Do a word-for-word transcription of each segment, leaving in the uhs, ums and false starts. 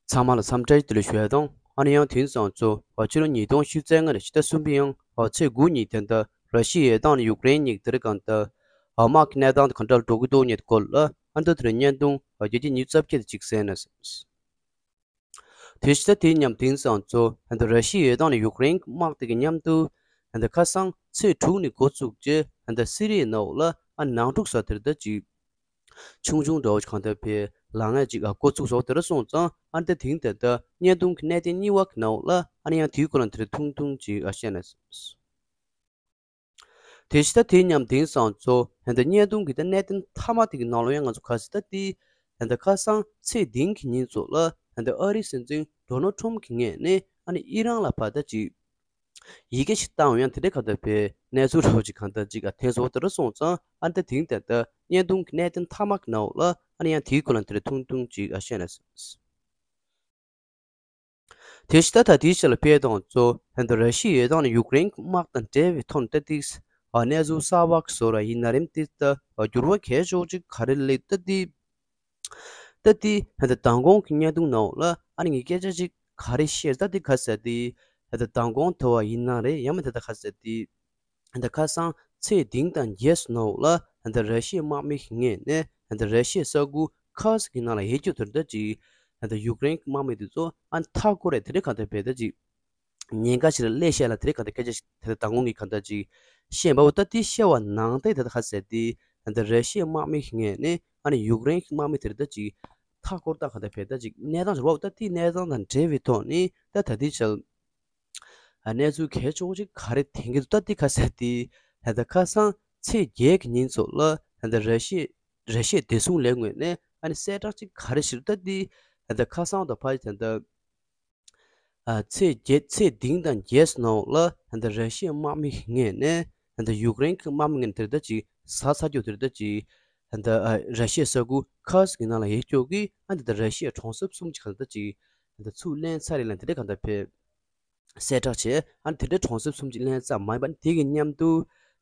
ཚང་མ་ལ་འཚམས་འདྲི་བདེ་ལེགས་ཞུ་ཡ་དང་། ཨ་ནི་ཡང་དེང་སང་ཚོ་ཕྱི་ལོ་ཉིས་སྟོང་ཉི་ཤུ་རྩ་ལྔ་ནས་ཕྱི་ཟླ་གསུམ་པའི་ཡང་ཚེས་དགུ་ཉིན་དེ་འདྲ་ར་ཤི་ཡའི་དང་ཡུཀ་རེན་གཉིས་དེ་རིང་གང་ལྟར་དམག་གི་གནས་སྟངས་དེ་ག་འདྲ་འགྲོ་གི་འདུག་ཉེ་སྐོར་ལ་ཨ་འདི་དེ་རིང་བརྙན་ཐུང་བརྒྱ་ཆ་ཉི་ཤུ་རྩ་བརྒྱད་དེ་ཅིག་གསན་ན། དེ་ཕྱི་ཟླ་དེའི་མཉམ་དེང་སང་ཚོ་ར་ཤི་ཡའི་དང་ཡུཀ་རེན་དམག་དེ་གི་མཉམ་དུ་ཁ་སང་ཚེས་དྲུག་ནས་འགོ་བཙུགས་རྗེས་སི་རི་ཡའི་ནང་ལ་ཨ་ནང་འཁྲུག་ས་དེར་ད་ཅིག་ཆུང་ཆུང་འདྲ་བོ་ཞིག་གང་ལྟར་བས་ལངས་ཡ་ཅིག་ཨ་འགོ་ཚུགས་སོང་། དེ་འདྲ་སོང་ཙང་ཨ་ནི་ད་དེང་ད་ལྟ་བརྙན་ཐུང་གི་གནད་དོན་གཉིས་པ་གི་ནང་ལ་ཨ་ནི་ཡང་དེའི་སྐོར་ལ་དེ་རིང་ཐུང་ཐུང་ཅིག་ཨ་བཤད་ན། དེ་ཕྱི་ཟླ་དེའི་མཉམ་དེང་སང་ཚོ་ད་བརྙན་ཐུང་གི་ད་གནད་དོན་མཐའ་མ་དེ་གི་ནང་ལ་ཡང་ང་ཚོ་ག་ཟེར་ད་དེ་ད་ཁ་སང་ཚེས་བདུན་གི་ཉིན་ཚོ་ལ་ད་ཨ་རིའི་སྲིད་འཛིན་ཌོ་ནལ་ཊམ་གི་ངོས་ནས་ཨ་ནི་ཨི་རན་ལ་ཕར་ད་ཅིག་ཡི་གེ་ཞིག་བཏང་ཡང་དེ་འདྲའི་གང་ལྟར་བས་གནས་ཚུལ་རོ་ཅིག་གང་ལྟར་ཅིག་ཨ་ཐེངས་སོ་དེ་རུ་སོང་ཙང་ཨ་ནི་ད་དེང་ད་ལྟ་བརྙན་ཐུང་གི་གནད་དོན་མཐའ་མ་གི་ནང་ལ་ཨ་ནི་ཡང་དེའི་སྐོར་ལ་དེ་རུ་ཐུང་ཐུང་ཅིག་ཨ་བཤད་ན། དེ་ཕྱི་ཟླ་ད་དེའི་ཆ་ལ་ཕེབས་དང་གཙོ་ད་ར་ཤི་ཡའི་དང་ཡུཀ་རེན་གྱི་དམག་དང་འབྲེལ་བའི་ཐོག་ནས་ད་ཏིག་གནས་ཚུལ་གསར་བ་བཟོ་ར་ཡིན་ན་རིམ་ཏིག་ད་འགྱུར་བ་གལ་ཆོག་ཅིག་ག་རེ་ལེགས་ད་ཏིག་ད་ཏིག་ད་མདང་དགོང་གི་བརྙན་ཐུང་ནང་ལ་ཨ་ནི་ངས་སྐད་ཆ་ཅིག་ག་རེ་བཤད་ད་ཏིག་ག་ཟེར་ཏིག་ད་མདང་དགོང་དེ་བ་ཡིན་ན་རེད་ཡང་མིན་ད་ད་ག་ཟེར་ཏིག་ད་ཁ་སང་ཚེས་བདུན་དང་བརྒྱད་ནང་ལ་ད་ར་ཤི་ཡའི་དམག་མི་ཞིག་ངོས་ནས་ད་ར་ཤི་ཡའི་ས་ཁུལ་ཁར་སི་ཀི་ནང་ལ་ཡོད་རྒྱུ་དེར་ད་ཅིག་ད་ཡུཀ་རེན་གྱི་དམག་མི་དེ་ཚོ་ཨ་མཐའ་སྐོར་རེ་དེ་འདྲའི་གང་ལྟར་བས་ད་ཅིག་ཉེན་ཁ་ཞིག་ལ་སླེབས་ཤག་ལ་དེ་འདྲའི་གང་ལྟར་སྐད་ཆ་ཞིག་ད་ལྟ་དང་དགོང་གི་གང་ལྟར་ཅིག་བཤད་པ་འོ་ད་དེ་བཤད་པ་ནང་དེ་ད་ལྟ་ཁ་ཟེར་དེ་ད་ར་ཤི་ཡའི་དམག་མི་ཞིག་ངོས་ནས་ཨ་ནི་ཡུཀ་རེན་གྱི་དམག་མི་དེར་ད་ཅིག་མཐའ་སྐོར་ད་གང་ལྟར་བས་ད་ཅིག་གནས་སྟངས་ཞིག་རོགས་ད་དེ་གནས་སྟངས་དང་འབྲེལ་བའི་ཐོག་ནས་ད་ད་དེ་ཆ་ལ། ཨ་གནས་ཚུལ་གལ་ཆེ་བོ་ཅིག་ག་རེ་ཐོན་གྱི་འདུག་ད་འདི་ག་ཟེར་ཏེ་ད་ལྟ་ཁ་སང་ཚེས་བརྒྱད་ཀྱི་ཉིན་ཚོ་ལ་ད་ལྟ་ར་ཤི་ར་ཤི་ཡའི་བདེ་སྲུང་ལས་ངོས་ནས་ཨ་ནི་གསལ་བསྒྲགས་ཅིག་ག་རེ་ཞིག་ད་འདི་ད་ལྟ་ཁ་སང་དང་ཕ་ད་ལྟ་ཨ་ཚེས་བརྒྱད་ཚེས་བདུན་དང་བརྒྱད་ནང་ལ་ད་ལྟ་ར་ཤི་ཡའི་དམག་མི་ངོས་ནས་ད་ལྟ་ཡུཀ་རེན་གྱི་དམག་མི་ངོས་ནས་དེར་ད་ཅིག་ཟ་ཚ་རྒྱུ་དེར་ད་ཅིག་ད་ལྟ་ཨ་ར་ཤི་ཡའི་ས་ཁུལ་ཁར་སི་ཀི་ནང་ལ་ཡོད་རྒྱུ་གི་ཨ་ད་ལྟ་ར་ཤི་ཡའི་གྲོང་གསེབ་གསུམ་ཅིག་ག་ད་ཅིག་ད་ལྟ་ཚུར་ལེན་ཚར་རེད་ལ་དེ་འདྲ་ག་ད་ཕེབས། གསལ་བསྒྲགས་བྱས། ཨ་ནི་དེ་འདྲའི་གྲོང་གསེབ་གསུམ་གྱི་ལན་ཙམ་མ་ཡིན་པ་ནི་དེ་གི་མཉམ་དུ་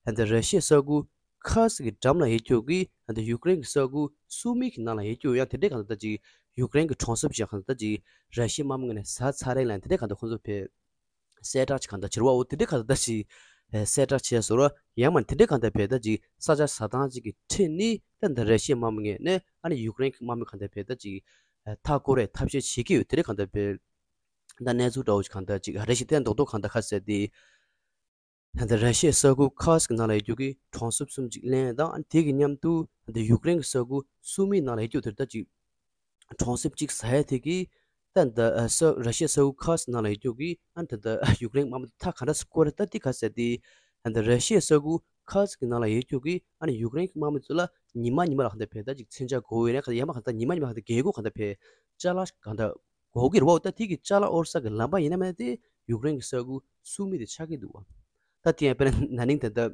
ད་ལྟ་ར་ཤི་ཡའི་ས་ཁུལ་ཁ་སི་ཀི་འགྲམ་ལ་ཡོད་རྒྱུ་གི་ད་ལྟ་ཡུཀ་རེན་གྱི་ས་ཁུལ་སུ་མི་གི་ནང་ལ་ཡོད་རྒྱུ་ཡང་དེ་འདྲའི་གང་ལྟར་ཅིག་ཡུཀ་རེན་གྱི་གྲོང་གསེབ་ཅིག་གང་ལྟར་ཅིག་ར་ཤི་ཡའི་དམག་མི་ངོས་ནས་ཟ་ཚར་རེད་ལ་དེ་འདྲའི་གང་ལྟར་ཁོང་ཚོ་ཕེབས། གསལ་བསྒྲགས་ཅིག་གང་ལྟར་བྱེད་རོགས་འོ་དེ་འདྲའི་གང་ལྟར་ཅིག་གསལ་བསྒྲགས་བྱས་སོ་ར་ཡང་མ་དེ་འདྲའི་གང་ལྟར་ཕེབས་ད་ཅིག་ས་ཆ་ཟ་སྟངས་ཅིག་གི་ཁྲིད་ནི་ད་ལྟ་ར་ཤི་ཡའི་དམག་མི་ངོས་ནས་ཨ་ནི་ཡུཀ་རེན་གྱི་དམག་མི་གང་ལྟར་ཕེབས་ད་ཅིག་མཐའ་སྐོར་རེ་ཐབས་ཤེས་བྱེད་ཀྱི་ཡོད་དེ་འདྲའི་གང་ལྟར་ཕེབས། ད་གནས་ཚུལ་འདྲ་བོ་ཞིག་གང་ལྟར་ཅིག་རེ་ཞིག་བསྟན་རྡོག་རྡོག་གང་ལྟར་ཁ་གསལ་ཏེ། ད་ལྟ་ར་ཤི་ཡའི་ས་ཁུལ་ཁ་སི་ཀི་ནང་ལ་ཡོད་རྒྱུ་གི་གྲོང་གསེབ་གསུམ་ཅིག་ལེན་དང་དེ་གི་མཉམ་དུ་ད་ལྟ་ཡུཀ་རེན་གྱི་ས་ཁུལ་སུ་མི་ནང་ལ་ཡོད་རྒྱུ་དེར་ད་ཅིག་གྲོང་གསེབ་ཅིག་ཟ་ཡ་དེ་གི་ད་ད་ས་ར་ཤི་ཡའི་ས་ཁུལ་ཁ་སི་ཀི་ནང་ལ་ཡོད་རྒྱུ་གི་ཨ་ད་ད་ཡུཀ་རེན་དམག་མི་ཚོ་ཐག་ག་འདྲ་སེ་བསྐོར་རེད་ད་དེ་ག་ཟེར་ཏེ། ད་ལྟ་ར་ཤི་ཡའི་ས་ཁུལ་ཁ་སི་ཀི་ནང་ལ་ཡོད་རྒྱུ་གི་ཨ་ནི་ཡུཀ་རེན་གྱི་དམག་མི་ཚོ་ལ་ཉི་མ་ཉི་མ་ལ་གང་ལྟར་ཕེབས་ད་ཅིག་མཚོན་ཆ་དགོས་ཡོད་ན་གང་ལྟར་ཡ་མ་གང་ལྟར་ཉི་མ་ཉི་མ་གང་ལྟར་རྒྱལ་སྒོ་གང་ལྟར་ཕེབས་ཅ་ལག་གང་ལྟར། གོ་གི་རེད་བ། ད་དེ་གི་ཅ་ལག་དབོར་ས་གི་ལམ་པ་ཡིན་ན་མིན་ན་དེ་ཡུཀ་རེན་གྱི་ས་ཁུལ་སུ་མི་དེ་ཆགས་ཀྱི་འདུག་བ། ད་དེ་ཡང་དཔེར་ན་ན་ནིང་ད་ལྟ་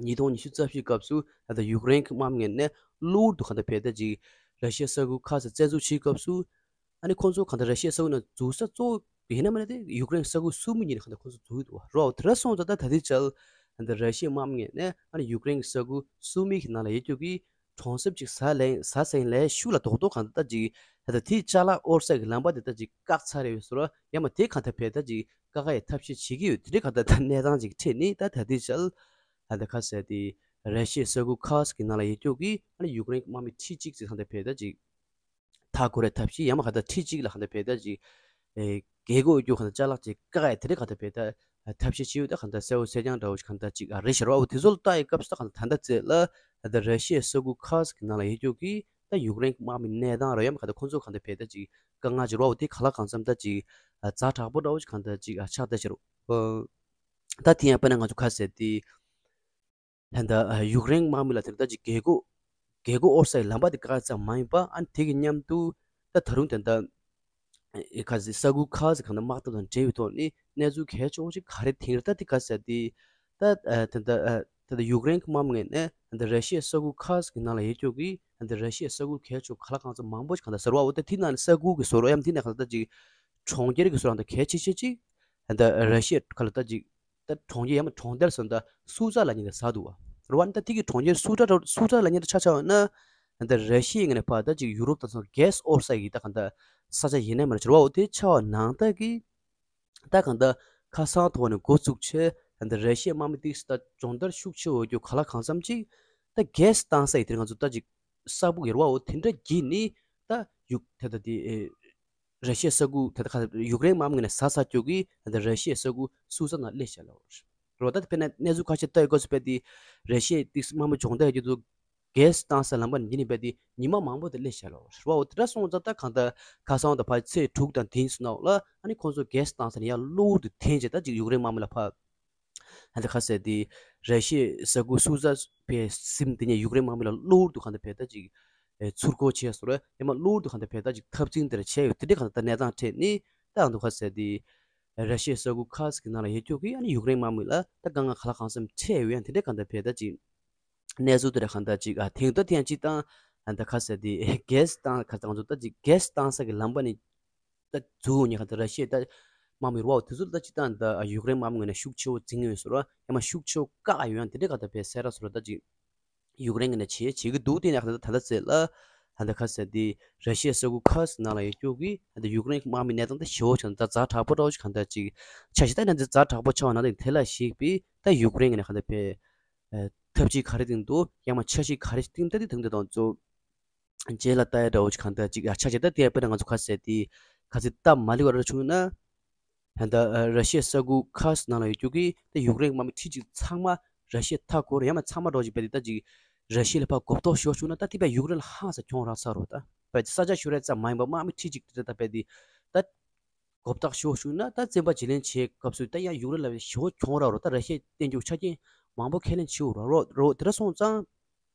ཉིས་སྟོང་ཉི་ཤུ་རྩ་བཞིའི་སྐབས་སུ་ད་ལྟ་ཡུཀ་རེན་གྱི་དམག་མི་ངོས་ནས་གློ་བུར་དུ་གང་ལྟར་ཕེབས་ད་ཅིག་ར་ཤི་ཡའི་ས་ཁུལ་ཁ་སེ་བཙན་འཛུལ་བྱེད་སྐབས་སུ་ཨ་ནི་ཁོང་ཚོ་གང་ལྟར་ར་ཤི་ཡའི་ས་ཁུལ་ནང་འཛུལ་ས་གཙོ་བོ་ཡིན་ན་མིན་ན་དེ་ཡུཀ་རེན་གྱི་ས་ཁུལ་སུ་མི་ཉིད་ནས་གང་ལྟར་ཁོང་ཚོ་འཛུལ་འདུག་བ། རོ་དེ་འདྲ་སོང་ཙང་ད་ད་ལྟའི་ཆར་ད་ལྟ་ར་ཤི་ཡའི་དམག་མི་ངོས་ནས་ཨ་ནི་ཡུཀ་རེན་གྱི་ས་ཁུལ་སུ་མི་གི་ནང་ལ་ཡོད་རྒྱུ་གི་གྲོང་གསེབ་ཅིག་ཟ་ལེན་ཟ་ཟིན་ལས་ཤུགས་ལ་རྡོག་རྡོག་གང་ལྟར་ཅིག་ད་ལྟ་དེའི་ཅ་ལག་དབོར་ས་གི་ལམ་པ་དེ་ལྟ་ཅིག་བཀག་ཚར་རེ་ཡོད་ཟེར་བ་ཡང་མ་དེ་གང་ལྟར་བས་ད་ཅིག་བཀག་ཡའི་ཐབས་ཤེས་བྱེད་ཀྱི་ཡོད་དེ་འདྲའི་གང་ལྟར་ད་གནས་སྟངས་ཅིག་འཕྲད་ནི་ད་ད་ལྟའི་ཆར་ད་ལྟ་ཁ་ཟེར་ཏེ་ར་ཤི་ཡའི་ས་ཁུལ་ཁ་སི་ཀི་ནང་ལ་ཡོད་རྒྱུ་གི་ཨ་ནི་ཡུཀ་རེན་གྱི་དམག་མི་ཁྲི་གཅིག་ཅིག་གང་ལྟར་བས་ད་ཅིག་མཐའ་སྐོར་རེ་ཐབས་ཤེས་ཡང་མ་གང་ལྟར་ཁྲི་གཅིག་ལ་གང་ལྟར་བས་ད་ཅིག་ཨེ་རྒྱལ་སྒོ་ཡོད་རྒྱུ་གང་ལྟར་ཅ་ལག་ཅིག་བཀག་ཡ་དེ་འདྲའི་གང་ལྟར་བས་ད་ཐབས་ཤེས་བྱེད་ཡོད་ད་གང་ལྟར་གསལ་བོ་གསལ་རྐྱང་འདྲ་བོ་ཞིག་གང་ལྟར་ཅིག་ཨ་རེད་ཤར་བ་འོ་དེ་ཚོ་ལ་ལྟ་ཡི་སྐབས་སུ་ད་གང་ལྟར་ད་ལྟ་རྩེ་ལ་ད་ལྟ་ར་ཤི་ཡའི་ས་ཁུལ་ཁ་སི་ཀི་ནང་ལ་ཡོད་རྒྱུ་གི་ད་ཡུཀ་རེན་གྱི་དམག་མི་གནས་སྟངས་ར་ཡང་མ་གང་ལྟར་ཁོང་ཚོ་གང་ལྟར་བས་ད་ཅིག་དཀའ་ངལ་ཅིག་རོ་འོ་དེ་ག་ལ་གང་འཚམ་ད་ཅིག་ཛ་དྲག་པོ་འདྲ་བོ་ཞིག་གང་ལྟར་ཅིག་ཨ་ཆགས་ད་ཤར་བ། ད་དེ་ཡང་དཔེར་ན་ང་ཚོ་ཁ་ཟེར་ཏེ། ད་ལྟ་ཡུཀ་རེན་དམག་མི་ལ་དེ་ལྟ་ཅིག་རྒྱལ་སྒོ་རྒྱལ་སྒོ་དབོར་སའི་ལམ་པ་དེ་བཀག་ཙམ་མ་ཡིན་པ་ཨ་ནི་དེ་གི་མཉམ་དུ་ད་ད་རུང་དེ་ལྟ་ཁ་ཟི་ས་ཁུལ་ཁ་ཟི་གང་ལྟར་དམག་འཐབ་དང་འབྲེལ་བའི་ཐོག་ནས་གནས་ཚུལ་གལ་ཆེ་བོ་ཞིག་ག་རེ་ཐེངས་རེ་ད་དེ་ག་ཟེར་ཏེ་ད་ད་ལྟ་ད་ལྟ་ཡུཀ་རེན་གྱི་དམག་མི་ངོས་ནས་ད་ལྟ་ར་ཤི་ཡའི་ས་ཁུལ་ཁ་ཟི་གི་ནང་ལ་ཡོད་རྒྱུ་གི་ད་ལྟ་ར་ཤི་ཡའི་ས་ཁུལ་གལ་ཆེ་བོ་ག་ལ་གང་ཚོ་མང་པོ་ཞིག་གང་ལྟར་ཟེར་བ་འོ་ད་དེ་ནང་ནས་ས་ཁུལ་གི་བཟོ་རོགས་ཡང་དེ་ནས་གང་ལྟ་ཅིག་གྲོང་ཁྱེར་གི་བཟོ་རོགས་ད་གལ་ཆེ་ཤོས་ཅིག་ད་ལྟ་ར་ཤི་ཡ་ག་ལ་ད་ཅིག་ད་གྲོང་ཁྱེར་ཡང་མ་གྲོང་རྡལ་སོགས་ད་སུ་ཙ་ལ་ཉིན་ད་ཟ་འདུག་བ། རེད་བ། ད་དེ་གི་གྲོང་ཁྱེར་སུ་ཙ་སུ་ཙ་ལ་ཉིན་ད་ཆ་ཆ་བ་ན་ད་ར་ཤི་ཡའི་ངོས་ནས་ཕར་ད་ཅིག་ཡུ་རོབ་དང་སོགས་གྷེ་སི་དབོར་ས་ཡི་ད་གང་ད་ ས་ཆ་ཡིན་ནའི་མ་རེད་ཟེར་བ། འོ་དེ་ཆགས་པ་ནང་ལྟར་གྱི་ད་གང་ལྟར་ཁ་སང་ཐོག་ནས་འགོ་བཙུགས་བྱས། ད་ར་ཤི་ཡའི་དམག་མི་ཏིག་ད་སྦྱོང་བརྡར་ཤུགས་ཆེ་བོ་རྒྱུ་ག་ལ་གང་འཚམ་ཅིག་ད་གེ་སི་བཏང་ས་ཡི་དེར་ང་ཚོ་ད་ཅིག་ས་སྦུག་ཡོད་རེད་བ། འོ་དེ་འདྲ་གྱིས་ནི་ད་ཡུག་དེ་ད་དེ་ར་ཤི་ཡའི་ས་ཁུལ་དེ་ད་ཁ་ཡུཀ་རེན་དམག་མི་ནས་ཟ་ས་རྒྱུ་གི་ད་ར་ཤི་ཡའི་ས་ཁུལ་སུ་ས་ནང་སླེབས་བཞག་ལ་རོ། ད་དཔེར་ན་གནས་ཚུལ་ཁ་ཤས་ལྟ་ཡི་སྐབས་སུ་དཔེ་དེ་ར་ཤི་ཡའི་ཏིག་དམག་མི་སྦྱོང་བརྡར་རྒྱུ་དུ་གེ་སི་བཏང་ས་ལམ་པ་འདི་ནས་རྦད་དེ་ཉི་མ་མང་པོ་དེ་སླེབས་བཞག་ལོ། རེད་བ། འོ་དེ་འདྲ་སོང་ཙང་ད་གང་ལྟར་ཁ་སང་དང་ཕར་ཚེས་དྲུག་དང་བདུན་ཙམ་ནང་ལ་ཨ་ནི་ཁོང་ཚོ་གེ་སི་བཏང་ས་ནས་ཡར་གློ་བུར་དུ་འཐེན་བྱས། ད་ཅིག་ཡུཀ་རེན་དམག་མི་ལ་ཕར་ཨ་ད་ཁ་ཟེར་དེ་ར་ཤི་ཡའི་ས་ཁུལ་སུ་ས་ཕར་ཟིན་དེ་ནས་ཡུཀ་རེན་དམག་མི་ལ་གློ་བུར་དུ་གང་ལྟར་ཕར་ད་ཅིག་ཚུར་རྒོལ་བྱས་སོང་རེད། ཡང་མ་གློ་བུར་དུ་གང་ལྟར་ཕར་ད་ཅིག་འཐབ་འཛིང་དེ་འདྲ་བྱས་ཡོད། དེ་འདྲའི་གང་ལྟར་ད་གནས་སྟངས་འཕྲད་ནས་ད་ཨ་ད་ཁ་ཟེར་དེ་ར་ཤི་ཡའི་ས་ཁུལ་ཁར་སི་ཀི་ནང་ལ་ཡོད་རྒྱུ་གི་ཨ་ནི་ཡུཀ་རེན་དམག་མི་ལ་ད་དཀའ་ངལ་ག་ལ་གང་འཚམ་འཕྲད་ཡོད། ཡང་དེ་འདྲའི་གང་ལྟར་ཕར་ད་ཅིག་གནས་ཚུལ་དེ་འདྲ་གང་ལྟར་ཅིག་ཨ་དེང་དུས་དེ་ཡང་ཅིག་བཏང་ཨ་ད་ཁ་ཟེར་དེ་གེ་སི་བཏང་ཁ་ང་ཚོ་ད་ཅིག་གེ་སི་བཏང་ས་གི་ལམ་པ་ནས་ད་འཛུལ་ཡོང་ནས་གང་ལྟར་ར་ཤི་ཡའི་ད་དམག་མི་རེད་བ། དེ་ཚོ་ད་ཅིག་བཏང་ད་ཡུཀ་རེན་དམག་མི་ངོས་ནས་ཤུགས་ཆེ་བོ་འཛིང་ཡོད་ཟེར་བ། ཡང་མ་ཤུགས་ཆེ་བོ་བཀག་ཡོད། ཡང་དེ་འདྲ་གང་ལྟར་ཕར་གསལ་བསྒྲགས་ཟེར་བ་ད་ཅིག་ཡུཀ་རེན་ངོས་ནས་བྱེད་བྱེད་ཀྱི་འདུག་དེ་ནས་གང་ལྟར་ད་ལྟ་ཚེ་ལ་ད་ལྟ་ཁ་ཟེར་དེ་ར་ཤི་ཡའི་ས་ཁུལ་ཁར་སི་ཀི་ནང་ལ་ཡོད་རྒྱུ་གི་ད་ཡུཀ་རེན་གྱི་དམག་མི་གནས་སྟངས་ད་ཞེ་བོ་ཅིག་ད་ཛ་དྲག་པོ་འདྲ་བོ་ཅིག་གང་ལྟར་ཅིག་ཆགས་ཤིང་། ད་ནས་ཛ་དྲག་པོ་ཆགས་པ་ནང་ལ་དེ་ལ་གཞིགས་པའི་ད་ཡུཀ་རེན་ངོས་ནས་གང་ལྟར་ཕར་ཨ་འཐབ་ཇུས་ག་རེ་བཏིང་འདུག་ཡང་མ་འཆར་གཞི་ག་རེ་བཏིང་། ད་དེ་དང་དེ་དང་གཙོ་རྗེས་ལ་ལྟ་ཡ་འདྲ་བོ་ཅིག་གང་ལྟར་ཅིག་ཡ་ཆ་བྱས། ད་དེ་དཔེར་ན་ང་ཚོ་ཁ་ཟེར་དེ་ག་ཚོད་སྟབས་མ་ལེགས་པ་འདྲ་བྱུང་ན། ད་ལྟ་ར་ཤི་ཡའི་ས་ཁུལ་ཁར་སི་ཀི་ནང་ལ་ཡོད་རྒྱུ་གི་ད་ཡུཀ་རེན་དམག་མི་ཁྲི་གཅིག་ཚང་མ་ར་ཤི་ཡ་མཐའ་འཁོར། ཡང་མ་ཚང་མ་འདྲ་བོ་ཅིག་རྦད་དེ་ད་ཅིག་ར་ཤི་ཡ་ལ་ཕར་གོ་རྟོགས་ཤོར་བྱུང་ན་ད་དེ་དཔེ་ཡུཀ་རེན་ལ་ཧང་སང་གྱོང་རག་ཚར་རེད། ད་དཔེ་ས་ཆ་ཤོར་ཡ་ཙམ་མ་ཡིན་པ་དམག་མི་ཁྲི་གཅིག་དེ་ད་རྦད་དེ་ད་གོ་རྟོགས་ཤོར་བྱུང་ན་ད་བཙན་པ་བརྗེ་ལེན་བྱེད་སྐབས་སུ་ད་ཡང་ཡུཀ་རེན་ལ་ཞེ་བོ་གྱོང་རག་རོ། ད་ར་ཤི་ཡས་བསྟན་རྒྱུ་ཆ་རྐྱེན་མང་པོ་ཁས་ལེན་བྱེད་འོ་རོ་རོ། དེ་འདྲ་སོང་ཙང་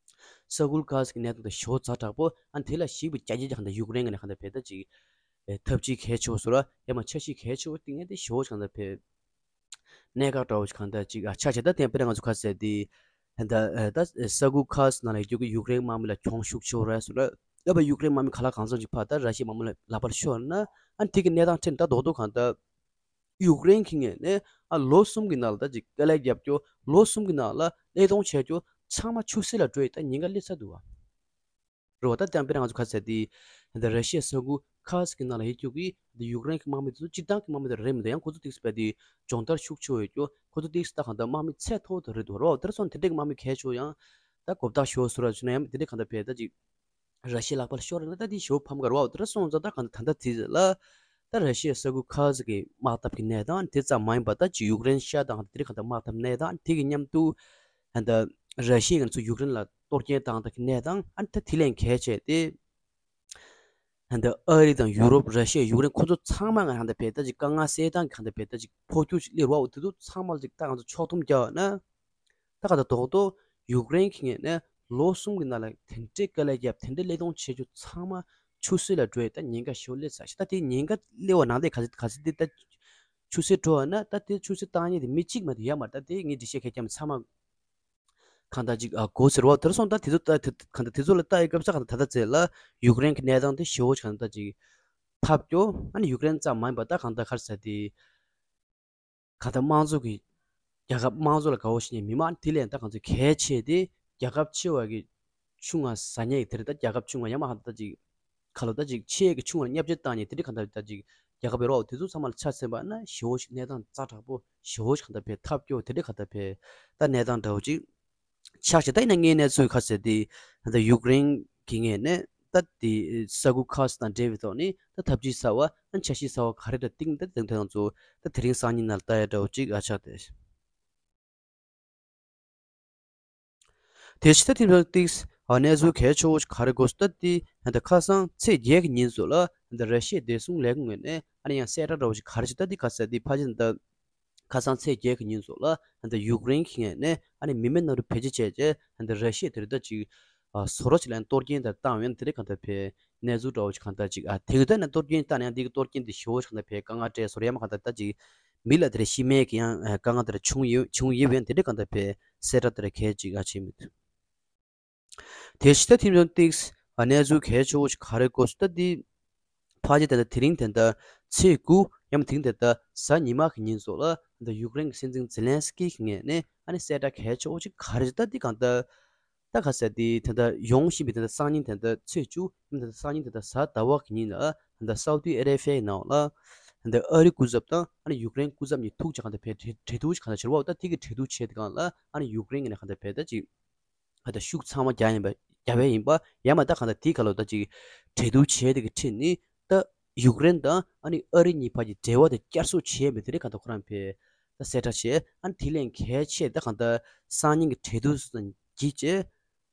ས་ཁུལ་ཁར་སི་ཀི་གནད་དོན་དེ་ཞེ་བོ་ཛ་དྲག་པོ། ཨ་དེ་ལ་གཞིགས་པའི་རྒྱ་ཆེ་ཅིག་གང་ལྟར་ཡུཀ་རེན་གྱི་ནས་གང་ལྟར་ཕར་ད་ཅིག་ཨེ་འཐབ་ཇུས་གལ་ཆེ་བོ་བཟོ་ར། ཡང་མ་འཆར་གཞི་གལ་ཆེ་བོ་བཏིང་ཡས་དེ་ཞེ་བོ་ཅིག་གང་ལྟར་ཕར་གནད་འགག་འདྲ་བོ་ཞིག་གང་ལྟར་ཅིག་ཨ་ཆགས་བྱས། ད་དེ་དཔེར་ན་ང་ཚོ་ཁ་ཟེར་དེ་ད་ཨ་ད་ས་ཁུལ་ཁར་སི་ཀི་ནང་ལ་ཡོད་རྒྱུ་གི་ཡུཀ་རེན་དམག་མི་ལ་གྱོང་ཤུགས་ཆེ་བོ་རག་སོང་ལ། ཡང་ཕར་ཡུཀ་རེན་དམག་མི་ག་ལ་གང་འཚམ་ཅིག་ཕར་ད་ར་ཤི་ཡའི་དམག་མི་ལ་ལག་པར་ཤོར་ན། ཨ་དེ་གི་གནས་སྟངས་ཁྲིད་ད་རྡོག་རྡོག་གང་ལྟར་ཡུཀ་རེན་གྱི་ངོས་ནས་ཨ་ལོ་གསུམ་གྱི་ནང་ལ་ད་ཅིག་དཀའ་ལས་རྒྱབ་རྒྱུ། ལོ་གསུམ་གྱི་ནང་ལ་ཀླད་སྟོང་བྱས་རྒྱུ་ཚང་མ་ཆུད་ཟོས་ལ་འགྲོ་ཡི་ད་ཉེན་ཁ་སླེབས་ཚར་འདུག་བ། རེད་བ། ད་དེ་ཡང་དཔེར་ན་ང་ཚོ་ཁ་ཟེར་དེ་ད་ར་ཤི་ཡའི་ས་ཁུལ་ཁར་སི་ཀི་ནང་ལ་ཡོད་རྒྱུ་གི་ད་ཡུཀ་རེན་གྱི་དམག་མི་དེ་ཚོ་སྤྱིར་བཏང་གི་དམག་མི་དེ་རེད་མི་འདུག་ཡང་ཁོ་ཚོ་ཏིག་ཙམ་དཔེ་དེ་སྦྱོང་བརྡར་ཤུགས་ཆེ་བོ་ཡོད་རྒྱུ། ཁོ་ཚོ་ཏིག་ཙམ་ད་གང་ལྟར་དམག་མི་ཚད་མཐོ་བོ་དེ་རེད་འདུག་རེད་བ། དེ་འདྲ་སོང་དེ་འདྲའི་དམག་མི་གལ་ཆེ་བོ་ཡང་ད་གོ་བརྡ་ཤོར་སོང་ར་བྱུང་ན། ཡང་དེ་འདྲའི་གང་ལྟར་ཕར་ད་ཅིག་ར་ཤི་ཡའི་ལག་པར་ཤོར་ན་ད་དེ་ཞེ་བོ་ཕམ་ག་རེད་བ། དེ་འདྲ་སོང་ཙང་ད་གང་ལྟར་ད་ལྟ་དེ་ལ་ད་ར་ཤི་ཡའི་ས་ཁུལ་ཁར་སི་ཀི་དམག་འཐབ་ཀྱི་གནས་སྟངས་དེ་ཙམ་མ་ཡིན་པ་ད་ཅིག་ཡུཀ་རེན་ཤར་དང་དེ་འདྲའི་གང་ལྟར་དམག་འཐབ་གནས་སྟངས་དེ་གི་མཉམ་དུ་ད་ལྟ་ར་ཤི་ཡས་ང་ཚོ་ཡུཀ་རེན་ལ་གཏོར་སྐྱོན་བཏང་སྟངས་ཀྱི་གནས་སྟངས། ཨ་ནི་ད་དེ་ལས་གལ་ཆེ་དེ་ད་ལྟ་ཨ་རི་དང་ཡུ་རོབ། ར་ཤི་ཡ། ཡུཀ་རེན། ཁོ་ཚོ་ཚང་མ་ང་གང་ལྟར་ཕར་ད་ཅིག་དཀའ་ངལ་སེལ་སྟངས་ཀྱི་གང་ལྟར་ཕར་ད་ཅིག་འཕོ་འགྱུར་ཞིག་སླེབས་རེད་བ། འོ་དེ་ཚོ་ཚང་མ་ལ་ཅིག་ད་ང་ཚོ་ཕྱོགས་བསྡོམས་རྒྱག་པ་ན། ད་གང་ལྟར་རྡོག་རྡོག་ཡུཀ་རེན་གྱི་ངོས་ནས་ལོ་གསུམ་གྱི་ནང་ལ་དེ་འདྲའི་དཀའ་ལས་བརྒྱབ། དེ་འདྲའི་ཀླད་སྟོང་བྱས་རྒྱུ་ཚང་མ་ཆུད་ཟོས་ལ་འགྲོ་ཡས་ད་ཉེན་ཁ་ཞེ་པོ་སླེབས་ཚར་ཞིག་ད་དེ་ཉེན་ཁ་སླེབས་པ་ནང་དེ་ག་ཚོད་ག་ཚོད་དེ་ད་ཆུད་ཟོས་འགྲོ་བ་ན། ད་དེ་ཆུད་ཟོས་བཏང་མཁན་དེ་མི་གཅིག་མ་གཏོགས་ཡོད་མ་རེད། ད་དེ་ངས་འགྲེལ་བཤད་ག་རེ་བརྒྱབ་ན་ཚང་མ་གང་ལྟར་ཅིག་ཨ་གོ་ཟེར་བ། དེར་སོང་ད་དེ་ཚོ་ད་དེ་གང་ལྟར་དེ་ཚོ་ལ་ལྟ་ཡི་སྐབས་ས་གང་ལྟར་ད་ལྟ་ཚེ་ལ་ཡུཀ་རེན་གྱི་གནས་སྟངས་དེ་ཞེ་པོ་ཅིག་གང་ལྟར་ཅིག་ཐབས་སྐྱོ། ཨ་ནི་ཡུཀ་རེན་ཙམ་མ་ཡིན་པ་ད་གང་ལྟར་ག་རེ་ཟེར་དེ། གང་ལྟར་དམངས་གཙོ་གི་རྒྱལ་ཁབ། དམངས་གཙོ་ལ་དགའ་བོ་བྱེད་མཁན་མི་མང་དེ་ལས་ད་གང་ཚོད་གལ་ཆེ་དེ་རྒྱལ་ཁབ་ཆེ་བ་གི་ཆུང་བ་ཟ་མཁན་གྱི་དེ་རེད། ད་རྒྱལ་ཁབ་ཆུང་བ་ཡང་མ་གང་ལྟར་ད་ཅིག་ཁ་ལོ་ད་ཅིག་ཆེ་གི་ཆུང་བ་ལ་བརྙས་བཅོས་བཏང་མཁན་དེ་འདྲ་གང་ལྟར་ད་ཅིག་རྒྱལ་ཁབ་ཡོད་རེད་བ། དེ་ཚོ་ཚང་མ་ལ་ཆ་མཚོན་པ་ན་ཞེ་པོ་ཞིག་གནས་སྟངས་ཛ་དྲག་པོ་ཞེ་པོ་ཞིག་གང་ལྟར་ཕར་ཐབས་སྐྱོ་དེ་འདྲ་གང་ལྟར་ཕར་ད་གནས་སྟངས་འདྲ་བོ་ཅིག་ཆགས་ཤིང་། ད་ཡིན་ན་ངས་གནས་ཚུལ་ཁ་གསལ་དེ་ད་ཡུཀ་རེན་གྱི་ངོས་ནས་ད་དེ་ས་ཁུལ་ཁར་སི་དང་འབྲེལ་བའི་ཐོག་ནས་ད་ཐབས་ཇུས་གསར་བ་ཨ་འཆར་གཞི་གསར་བ་ག་རེ་འདྲ་བཏིང་། ད་དེ་ཚོ་དེ་རིང་སང་ཉིན་ནང་ལ་ལྟ་ཡ་འདྲ་བོ་ཅིག་ཨ་ཆགས་ཏེ། དེ་ཕྱི་ད་དེ་ཚོ་ཏིག་ཨ་གནས་ཚུལ་གལ་ཆེ་བོ་ཞིག་ག་རེ་གོ་སོང་ད་དེ་ད་ཁ་སང་ཚེས་བརྒྱད་ཀྱི་ཉིན་ཚོ་ལ་ད་ར་ཤི་ཡའི་བདེ་སྲུང་ལས་ཁུངས་ངོས་ནས་ཨ་ནི་ཡང་གསལ་བསྒྲགས་འདྲ་བོ་ཞིག་ག་རེ་བྱས། ད་དེ་ཁ་གསལ་དེ་ཕ་ཆེ་ད། ཁ་སང་ཚེས་བརྒྱད་ཀྱི་ཉིན་ཚོ་ལ་ད་ཡུཀ་རེན་གྱི་ངོས་ནས་ཨ་ནི་མི་མེད་གནམ་གྲུ་བེད་སྤྱོད་བྱས་རྗེས་ད་ར་ཤི་ཡ་དེར་ད་ཅིག་ཨ་བཟོ་འདྲ་ཅིག་ལ་གཏོར་སྐྱོན་དེ་བཏང་ཡོད། དེ་འདྲ་གང་ལྟར་ཕར་གནས་ཚུལ་འདྲ་བོ་ཅིག་གང་ལྟར་ཅིག་ཨ་དེ་གི་ད་ནི་གཏོར་སྐྱོན་བཏང་ནས་དེ་གི་གཏོར་སྐྱོན་དེ་ཞེ་པོ་ཅིག་གང་ལྟར་ཕར་དཀའ་ངལ་སྤྲད་སོང་རེད། ཡང་མ་གང་ལྟར་ད་ཅིག་མི་ལ་དེ་འདྲ་ཤི་རྨས་ཀྱི་ཡང་ཨ་དཀའ་ངལ་དེ་འདྲ་བྱུང་ཡོད་བྱུང་ཡོད་པས། དེ་འདྲ་གང་ལྟར་ཕར་གསལ་བསྒྲགས་དེ་འདྲ་གལ་ཅིག་ཨ་བྱས་མི་འདུག་དེ་ཕྱི་ད་དེ་ཚོ་ཏིག་ཨ་གནས་ཚུལ་གལ་ཆེ་བོ་ཞིག་ག་རེ་གོ་སོང་ད་དེ། ཕ་གི་ད་ལྟ་དེ་རིང་ད་ལྟ་ཚེས་དགུ་ཡང་མ་དེ་རིང་ད་ལྟ་གཟའ་ཉི་མ་གི་ཉིན་ཚོ་ལ་ད་ཡུཀ་རེན་གྱི་སྲིད་འཛིན་ཛེ་ལན་སི་ཀི་གི་ངོས་ནས་ཨ་ནི་གསལ་བསྒྲགས་གལ་ཆེ་བོ་ཞིག་ག་རེ་ད་དེ་གང་ལྟར་ ད་ག་ཟེར་དེ་ད་ལྟ་ཡོང་བཞིན་པའི་ད་ལྟ་སང་ཉིན་ད་ལྟ་ཚེས་བཅུ་ད་ལྟ་སང་ཉིན་ད་ལྟ་གཟའ་ཟླ་བ་གི་ཉིན་ལ་ད་ལྟ་Saudi Arabia་ནང་ལ་ད་ལྟ་ཨ་རི་སྐུ་ཚབ་དང་ཨ་ནི་ཡུཀ་རེན་སྐུ་ཚབ་གཉིས་ཐུག་ཅིག་གང་ལྟར་བས་གྲོས་གྲོས་བསྡུར་ཅིག་གང་ལྟར་བྱེད་རོགས། ད་དེ་གི་གྲོས་བསྡུར་བྱས་དེ་གང་ལ་ཨ་ནི་ཡུཀ་རེན་གི་ནས་གང་ལྟར་བས་ད་ཅིག་ཨ་ད་ཤུགས་ཚང་མ་རྒྱག་ཡིན་པ་རྒྱག་པ་ཡིན་པ་ཡང་མ་ད་གང་ལྟར་དེ་ག་ལོ་ད་ཅིག་གྲོས་བསྡུར་བྱས་དེ་གི་ཁྲིད་ནི་ད་ཡུཀ་རེན་དང་ཨ་ནི་ཨ་རི་གཉིས་བར་གྱི་འབྲེལ་བ་དེ་བསྐྱར་གསོ་བྱས་མེད་དེ་རེད། གང་ལྟར་ཁོ་རང་བས་ད་གསལ་བསྒྲགས་བྱས། ཨ་ནི་དེ་ལས་གལ་ཆེ་ད་གང་ལྟར་སང་ཉིན་གི་གྲོས་བསྡུར་གྱི་རྗེས།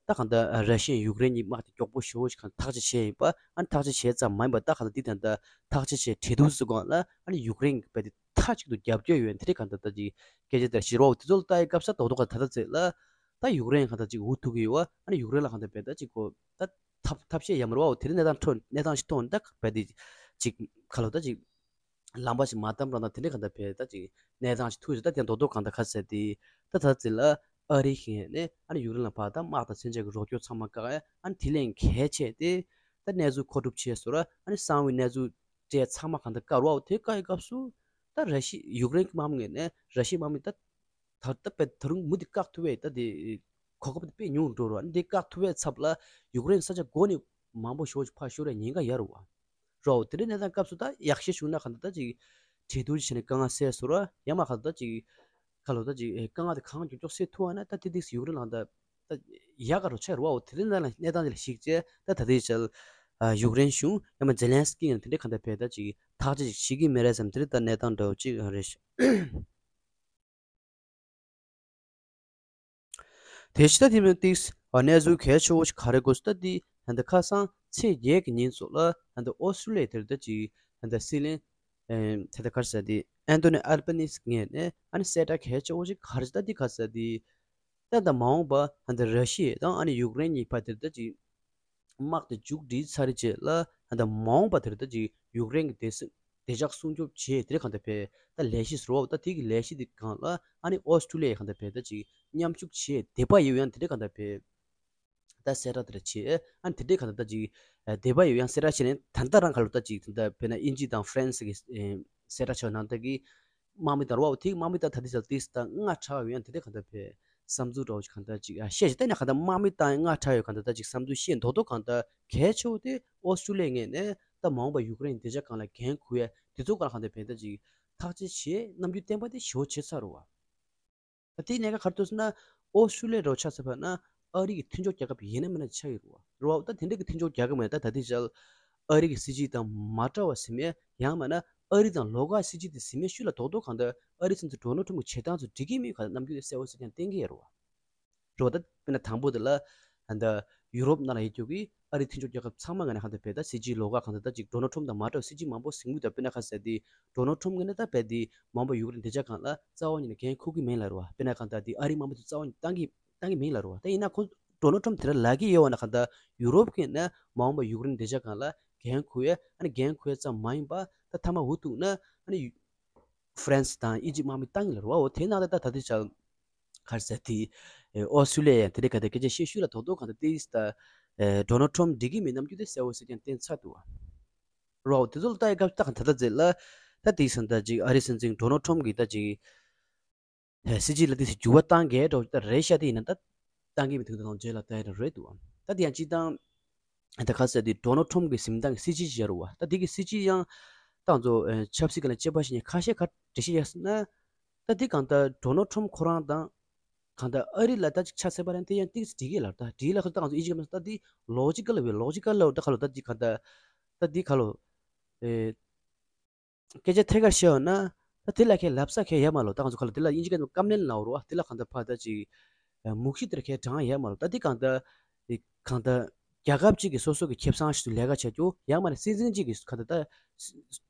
ད་གང་ལྟར་ར་ཤི་ཡ་ཡུཀ་རེན་གཉིས་དམག་དེ་མགྱོགས་པོ་ཞེ་པོ་ཞིག་གང་ཐག་གཅོད་བྱས་ཡིན་པ། ཨ་ནི་ཐག་གཅོད་བྱས་ཙམ་མ་ཡིན་པ་ད་གང་ལྟར་འདི་ད་ལྟ་ཐག་གཅོད་བྱས་གྲོས་བསྡུར་སུ་གང་ལ་ཨ་ནི་ཡུཀ་རེན་གྱི་བས་དེ་མཐའ་གཅིག་ཏུ་རྒྱབ་སྐྱོར་ཡོད་འདི་རེད། གང་ལྟར་ད་ཅིག་སྐད་ཆ་དེ་ཞིག་རོགས་དེ་ཚོ་ལ་ལྟ་ཡི་སྐབས་ས་རྡོག་རྡོག་ག་ད་ལྟ་ཚེ་ལ་ད་ཡུཀ་རེན་གང་ལྟར་ཅིག་འུ་ཐུག་གི་ཡོད་པ། ཨ་ནི་ཡུཀ་རེན་ལ་གང་ལྟར་བས་ད་ཅིག་གོ་ད་ཐབས་ཐབས་ཤེས་ཡ་མ་རོགས་པ་དེ་རིང་གནས་སྟངས་ཐོན་གནས་སྟངས་ཤིག་ཐོན་ད་བས་དེ་ཅིག་ག་ལོ་ད་ཅིག་ལམ་པ་ཞིག་མ་བདམས་རང་དང་དེ་འདྲའི་གང་ལྟར་བས་ད་ཅིག་གནས་སྟངས་ཞིག་ཐུག་ཡོད། ད་དེ་རྡོག་རྡོག་གང་ལྟར་ག་ཟེར་དེ་ད་ད་ཚེ་ལ་ཨ་རི་ཞིག་ནས་ཨ་ནི་ཡུཀ་རེན་ལ་ཕར་ད་དམག་དང་མཚོན་ཆ་གི་རོགས་སྐྱོར་ཚང་མ་བཀག་ཡ། ཨ་ནི་དེ་ལས་གལ་ཆེ་དེ་ད་གནས་ཚུལ་མཁོ་སྒྲུབ་བྱས་སོ་ར། ཨ་ནི་གསང་བའི་གནས་ཚུལ་སྤྲད་ཚང་མ་གང་ལྟར་བཀག་རོགས། དེ་བཀག་ཡི་སྐབས་སུ་ད་ར་ཤི་ཡུཀ་རེན་གྱི་དམག་མི་ངོས་ནས་ར་ཤི་ཡའི་དམག་མི་ད་ད་ད་དཔེ་ད་རུང་མུ་མཐུད་བཀག་ཐུབ་པའི་ད་དེ་གོ་སྐབས་དེ་དཔེ་ཉུང་རུ་འགྲོ་རོགས། ཨ་ནི་དེ་བཀག་ཐུབ་པའི་ཚབ་ལ་ཡུཀ་རེན་ས་ཆ་མགོ་ནས་མང་པོ་ཞེ་པོ་ཞིག་ཕར་ཤོར་བའི་ཉེན་ཁ་ཡོད་རེད་བ། རོགས་དེ་འདྲའི་གནས་སྟངས་སྐབས་སུ་ད་ཡག་ཤོས་བྱུང་ན་གང་ལྟར་ད་ཅིག་གྲོས་བསྡུར་བྱས་ནས་དཀའ་ངལ་སེལ་སོང་ར། ཡང་མ་གང་ལྟར་ད་ཅིག་ག་ལོ་ད་ཅིག་དཀའ་ངལ་དེ་གང་མགྱོགས་མགྱོགས་སེལ་ཐུབ་པ་ན་ད་དེ་དུས་སུ་ཡུཀ་རེན་ལ་ད་ད་ཡག་ག་རུ་ཆགས་རོགས། དེ་རིང་ལ་གནས་སྟངས་དེ་ལ་གཞིགས་བྱས་ད་ད་ལྟའི་ཆར་ཡུཀ་རེན་གཞུང་ཡང་མ་ཛེ་ལན་སི་ཀི་ཡང་དེ་འདྲའི་གང་ལྟར་བས་ད་ཅིག་ཐག་གཅོད་ཅིག་བྱེད་ཀྱི་མེད་རེད་བསམ། དེ་རིང་ད་གནས་སྟངས་འདྲ་བོ་ཅིག་རེད་ཤག་དེ་ཕྱི་ད་དེ་མིན་ཏིགས་གནས་ཚུལ་གལ་ཆེ་བོ་ཞིག་ག་རེ་དགོས་སུ་ད་དེ་ད་ལྟ་ཁ་སང་ཚེས་བརྒྱད་ཀྱི་ཉིན་སོགས་ལ་ད་ལྟ་ཨོ་སི་ཀྲུ་ལི་ཡ་དེར་ད་ཅིག་ད་ལྟ་སྲིད་བློན་ད་ལྟ་ག་རེ་ཟེར་དེ་ཨན་ཐོ་ནི་ཨལ་བྷ་ནི་སི་ངོས་ནས་ཨ་ནི་གསལ་བསྒྲགས་གལ་ཆེ་བོ་ཞིག་ག་རེ་ད་དེ་ག་ཟེར་དེ་ད་ལྟ་མ་འོངས་པ་ད་ལྟ་ར་ཤི་ཡ་དང་ཨ་ནི་ཡུཀ་རེན་གཉིས་བར་དེར་ད་ཅིག་དམག་དེ་མཇུག་སྒྲིལ་ཚར་རྗེས་ལ་ད་ལྟ་མ་འོངས་པ་དེར་ད་ཅིག་ཡུཀ་རེན་གྱི་བདེ་སྲུང་བདེ་འཇགས་སྲུང་སྐྱོབ་བྱེད་དེ་རེད་གང་ལྟར་བས་ད་ལས་གཞི་ཟེར་བ་ད་དེ་གི་ལས་གཞི་དེ་སྒང་ལ་ཨ་ནི་ཨོ་སི་ཀྲུ་ལི་ཡ་གང་ལྟར་བས་ད་ཅིག་མཉམ་ཞུགས་བྱེད་བསྡད་པ་ཡོད་ཡང་དེ་འདྲ་གང་ལྟར་བས་ད་གསལ་བསྒྲགས་དེ་འདྲ་བྱེད། ཨ་ནི་དེ་འདྲ་གང་ལྟར་ད་ཅིག་བསྡད་པ་ཡོད་ཡང་གསལ་བསྒྲགས་བྱེད་ནས་ད་ལྟ་རང་ག་ལ་ད་ཅིག་ད་ལྟ་བས་ན་དབྱིན་ཇི་དང་ཧྥ་རན་སི་གི་གསལ་བསྒྲགས་བྱས་ནང་ལྟར་གི་དམག་མི་དང་རོ་བ་དེ་དམག་མི་དང་ད་ལྟ་ཅིག་ད་ལྟ་ལྔ་ཕྲག་ཡོད་ཡང་དེ་འདྲ་གང་ལྟར་བས། བསམ་ཚུལ་འདྲ་བོ་ཞིག་གང་ལྟར་ཅིག་ཨ་བཤད་ཅིག་བལྟས་ན་གང་ལྟར་དམག་མི་བཏང་ཡ་ལྔ་ཕྲག་ཡོད་གང་ལྟར་ད་ཅིག་བསམ་ཚུལ་བཤད་མདོག་མདོག་གང་ལྟར་གལ་ཆེ་བོ་དེ་ཨོ་སི་ཀྲུ་ལི་ཡའི་ངོས་ནས་ད་མ་འོངས་པ་ཡུཀ་རེན་བདེ་འཇགས་སྒང་ལ་འགན་འཁུར་ཡ་དེ་ཚོ་སྒང་ལ་གང་ལྟར་བས་ད་ཅིག་ཐག་གཅོད་བྱེད་རྣམ་འགྱུར་བསྟན་པ་དེ་ཞེ་པོ་ཆེ་ས་རེད་བ། ད་དེའི་གནད་འགག་ག་རེ་འདུག་ཟེར་ན་ཨོ་སི་ཀྲུ་ལི་ཡ་འདྲ་བོ་ཆ་ཚ་བ་ན་ཨ་རི་གི་མཐུན་ཕྱོགས་རྒྱལ་ཁབ་ཡིན་ན་མིན་ན་ཆགས་ཡོད་རེད་བ། རེད་བ། ད་དེ་འདྲ་གི་མཐུན་ཕྱོགས་རྒྱལ་ཁབ་མེད་ད་ད་ལྟའི་ཆར་ཨ་རི་གི་སྲིད་སྤྱི་དང་མ་འདྲ་བ་ཟིན་མེད་ཡང་མིན་ན་ཨ་རི་དང་ལོགས་ཀ་སྲིད་སྤྱི་དེ་ཟིན་མེད་ཤུལ་ལ་རྡོག་རྡོག་གང་ལྟར་ཨ་རི་སྲིད་འཛིན་ཌོ་ནལ་ཊམ་གྱི་བྱེད་སྟངས་ཚོ་འགྲིག་གི་མེད་ག་རྣམ་འགྱུར་དེ་གསལ་པོ་གསལ་རྐྱང་བསྟན་གྱི་ཡོད་རེད་བ། རེད་བ། ད་དཔེར་ན་དང་པོ་དེ་ལ་ད་ཡུ་རོབ་ནང་ལ་ཡོད་རྒྱུ་གི་ཨ་རིའི་མཐུན་ཕྱོགས་རྒྱལ་ཁབ་ཚང་མ་ངོས་ནས་གང་ལྟར་བས་ད་སྲིད་སྤྱིའི་ལོགས་ཀ་གང་ལྟར་ད་ཅིག་ཌོ་ནལ་ཊམ་དང་མ་འདྲ་བའི་སྲིད་སྤྱི་མང་པོ་ཟིན་གྱི་འདུག་དཔེར་ན་ག་ཟེར་དེ་ཌོ་ནལ་ཊམ་ངོས་ནས་ད་བས་དེ་མ་འོངས་པ་ཡུཀ་རེན་བདེ་འཇགས་སྒང་ལ་རྩ་བ་ཉིད་ནས་འགན་འཁུར་གྱི་མིན་ལབ་རེད་བ། དཔེར་ན་གང་ལྟར་དེ་ཨ་རིའི་དམག་མི་ཚོ་རྩ་བ་ཉིད་བཏང་གི་བཏང་གི་མིན་ལབ་རེད་བ། ད་ཡིན་ན་ཁོ་ཌོ་ནལ་ཊམ་དེ་འདྲ་ལབ་ཀྱི་ཡོད་བ་ན་གང་ལྟར་ཡུ་རོབ་ཀྱི་ནས་མ་འོངས་པ་ཡུཀ་རེན་བདེ་འཇགས་སྒང་ལ་འགན་འཁུར་ཡ་ཨ་ནི་འགན་འཁུར་ཡ་ཙམ་མ་ཡིན་པ་ད་མཐའ་མ་འུ་ཐུག་ན་ཨ་ནི་ཧྥ་རན་སི་དང་དབྱིན་ཇི་དམག་མི་བཏང་གི་ལབ་རེད་བ། འོ་དེ་ནང་ལ་ད་ད་ལྟའི་ཆར་ག་རེ་ཟེར་དེ་ཨོ་སི་ཀྲུ་ལི་ཡ་ཡང་དེ་འདྲའི་ག་དེ་སྐད་ཆ་བཤད་ཤུལ་ལ་རྡོག་རྡོག་གང་ལྟར་ཏིས་ད་ཌོ་ནལ་ཊམ་འགྲིག་གི་མེད་རྣམ་འགྱུར་དེ་གསལ་པོ་གསལ་རྐྱང་བསྟན་ཚར་འདུག་བ། རོགས་དེ་ཚོ་ལ་ལྟ་ཡི་སྐབས་ད་གང་ད་ལྟ་ཟེར་ལ་ད་དེ་སང་ད་ཅིག་ཨ་རིའི་སྲིད་འཛིན་ཌོ་ནལ་ཊམ་གྱིས་ད་ཅིག་སྲིད་སྤྱི་ལ་དེ་འགྱུར་བ་བཏང་གས་འགྲོ་ད་རེད་ཤག་དེ་ཡིན་ན་ད་བཏང་གི་མི་ཐུག་ད་དང་རྗེས་ལ་ད་ཡ་རེད་འདུག་བ། ད་དེ་ཡང་སྤྱི་བཏང་ད་ག་ཟེར་དེ་ཌོ་ནལ་ཊམ་གྱི་གཟིམ་ཐང་གི་སྲིད་སྤྱི་ཅིག་ཡོད་རེད་བ། ད་དེ་གི་སྲིད་སྤྱི་ཡང་ད་ང་ཚོ་ཆབ་སྲིད་ཀྱི་ལ་དཔྱད་པ་བྱེད་མཁན་ཁ་ཤས་ཁ་འགྲེལ་བཤད་ཡག་ཟེར་ན། ད་འདི་གང་ལྟར་ཌོ་ནལ་ཊམ་ཁོ་རང་དང་གང་ལྟར་ཨ་རི་ལ་ད་ཅིག་ཆ་ཚད་པ་རང་དེ་ཡང་ཏིག་ཙམ་འགྲིག་གི་ལ་ད་འགྲིག་ལ་ཁ་ད་ང་ཚོ་ཨི་ཇི་ག་མ་ད་འདི་ལོ་ཇི་ཀལ་བའི་ལོ་ཇི་ཀལ་ལ་ད་ཁ་ལོ་ད་འདི་གང་ལྟར་ད་འདི་ཁ་ལོ་ཨེ་སྐད་ཆ་ཐད་ཀར་བཤད་ཡོད་ན་ད་དེ་ལ་ཁའི་ལབ་ས་ཁའི་ཡ་མ་ལོ་ད་ང་ཚོ་ཁ་ལོ་དེ་ལ་ཨི་ཇི་ག་མ་ཀམ་ནན་ལའོ་རོ་ཨ་དེ་ལ་གང་ལྟར་ཕ་ད་ཅིག་མུག་ཤི་དེར་ཁའི་གྲངས་ཡ་མ་ལོ་ད་འདི་གང་ལྟར་གང་ལྟར་རྒྱལ་ཁབ་ཅིག་གི་སོ་སོ་གི་ཁེ་བཟང་ཞིག་ཏུ་ལས་ཀ་བྱ་རྒྱུ་ཡང་མ་ནས་སྲིད་འཛིན་ཅིག་གི་ག་ད་ལྟ་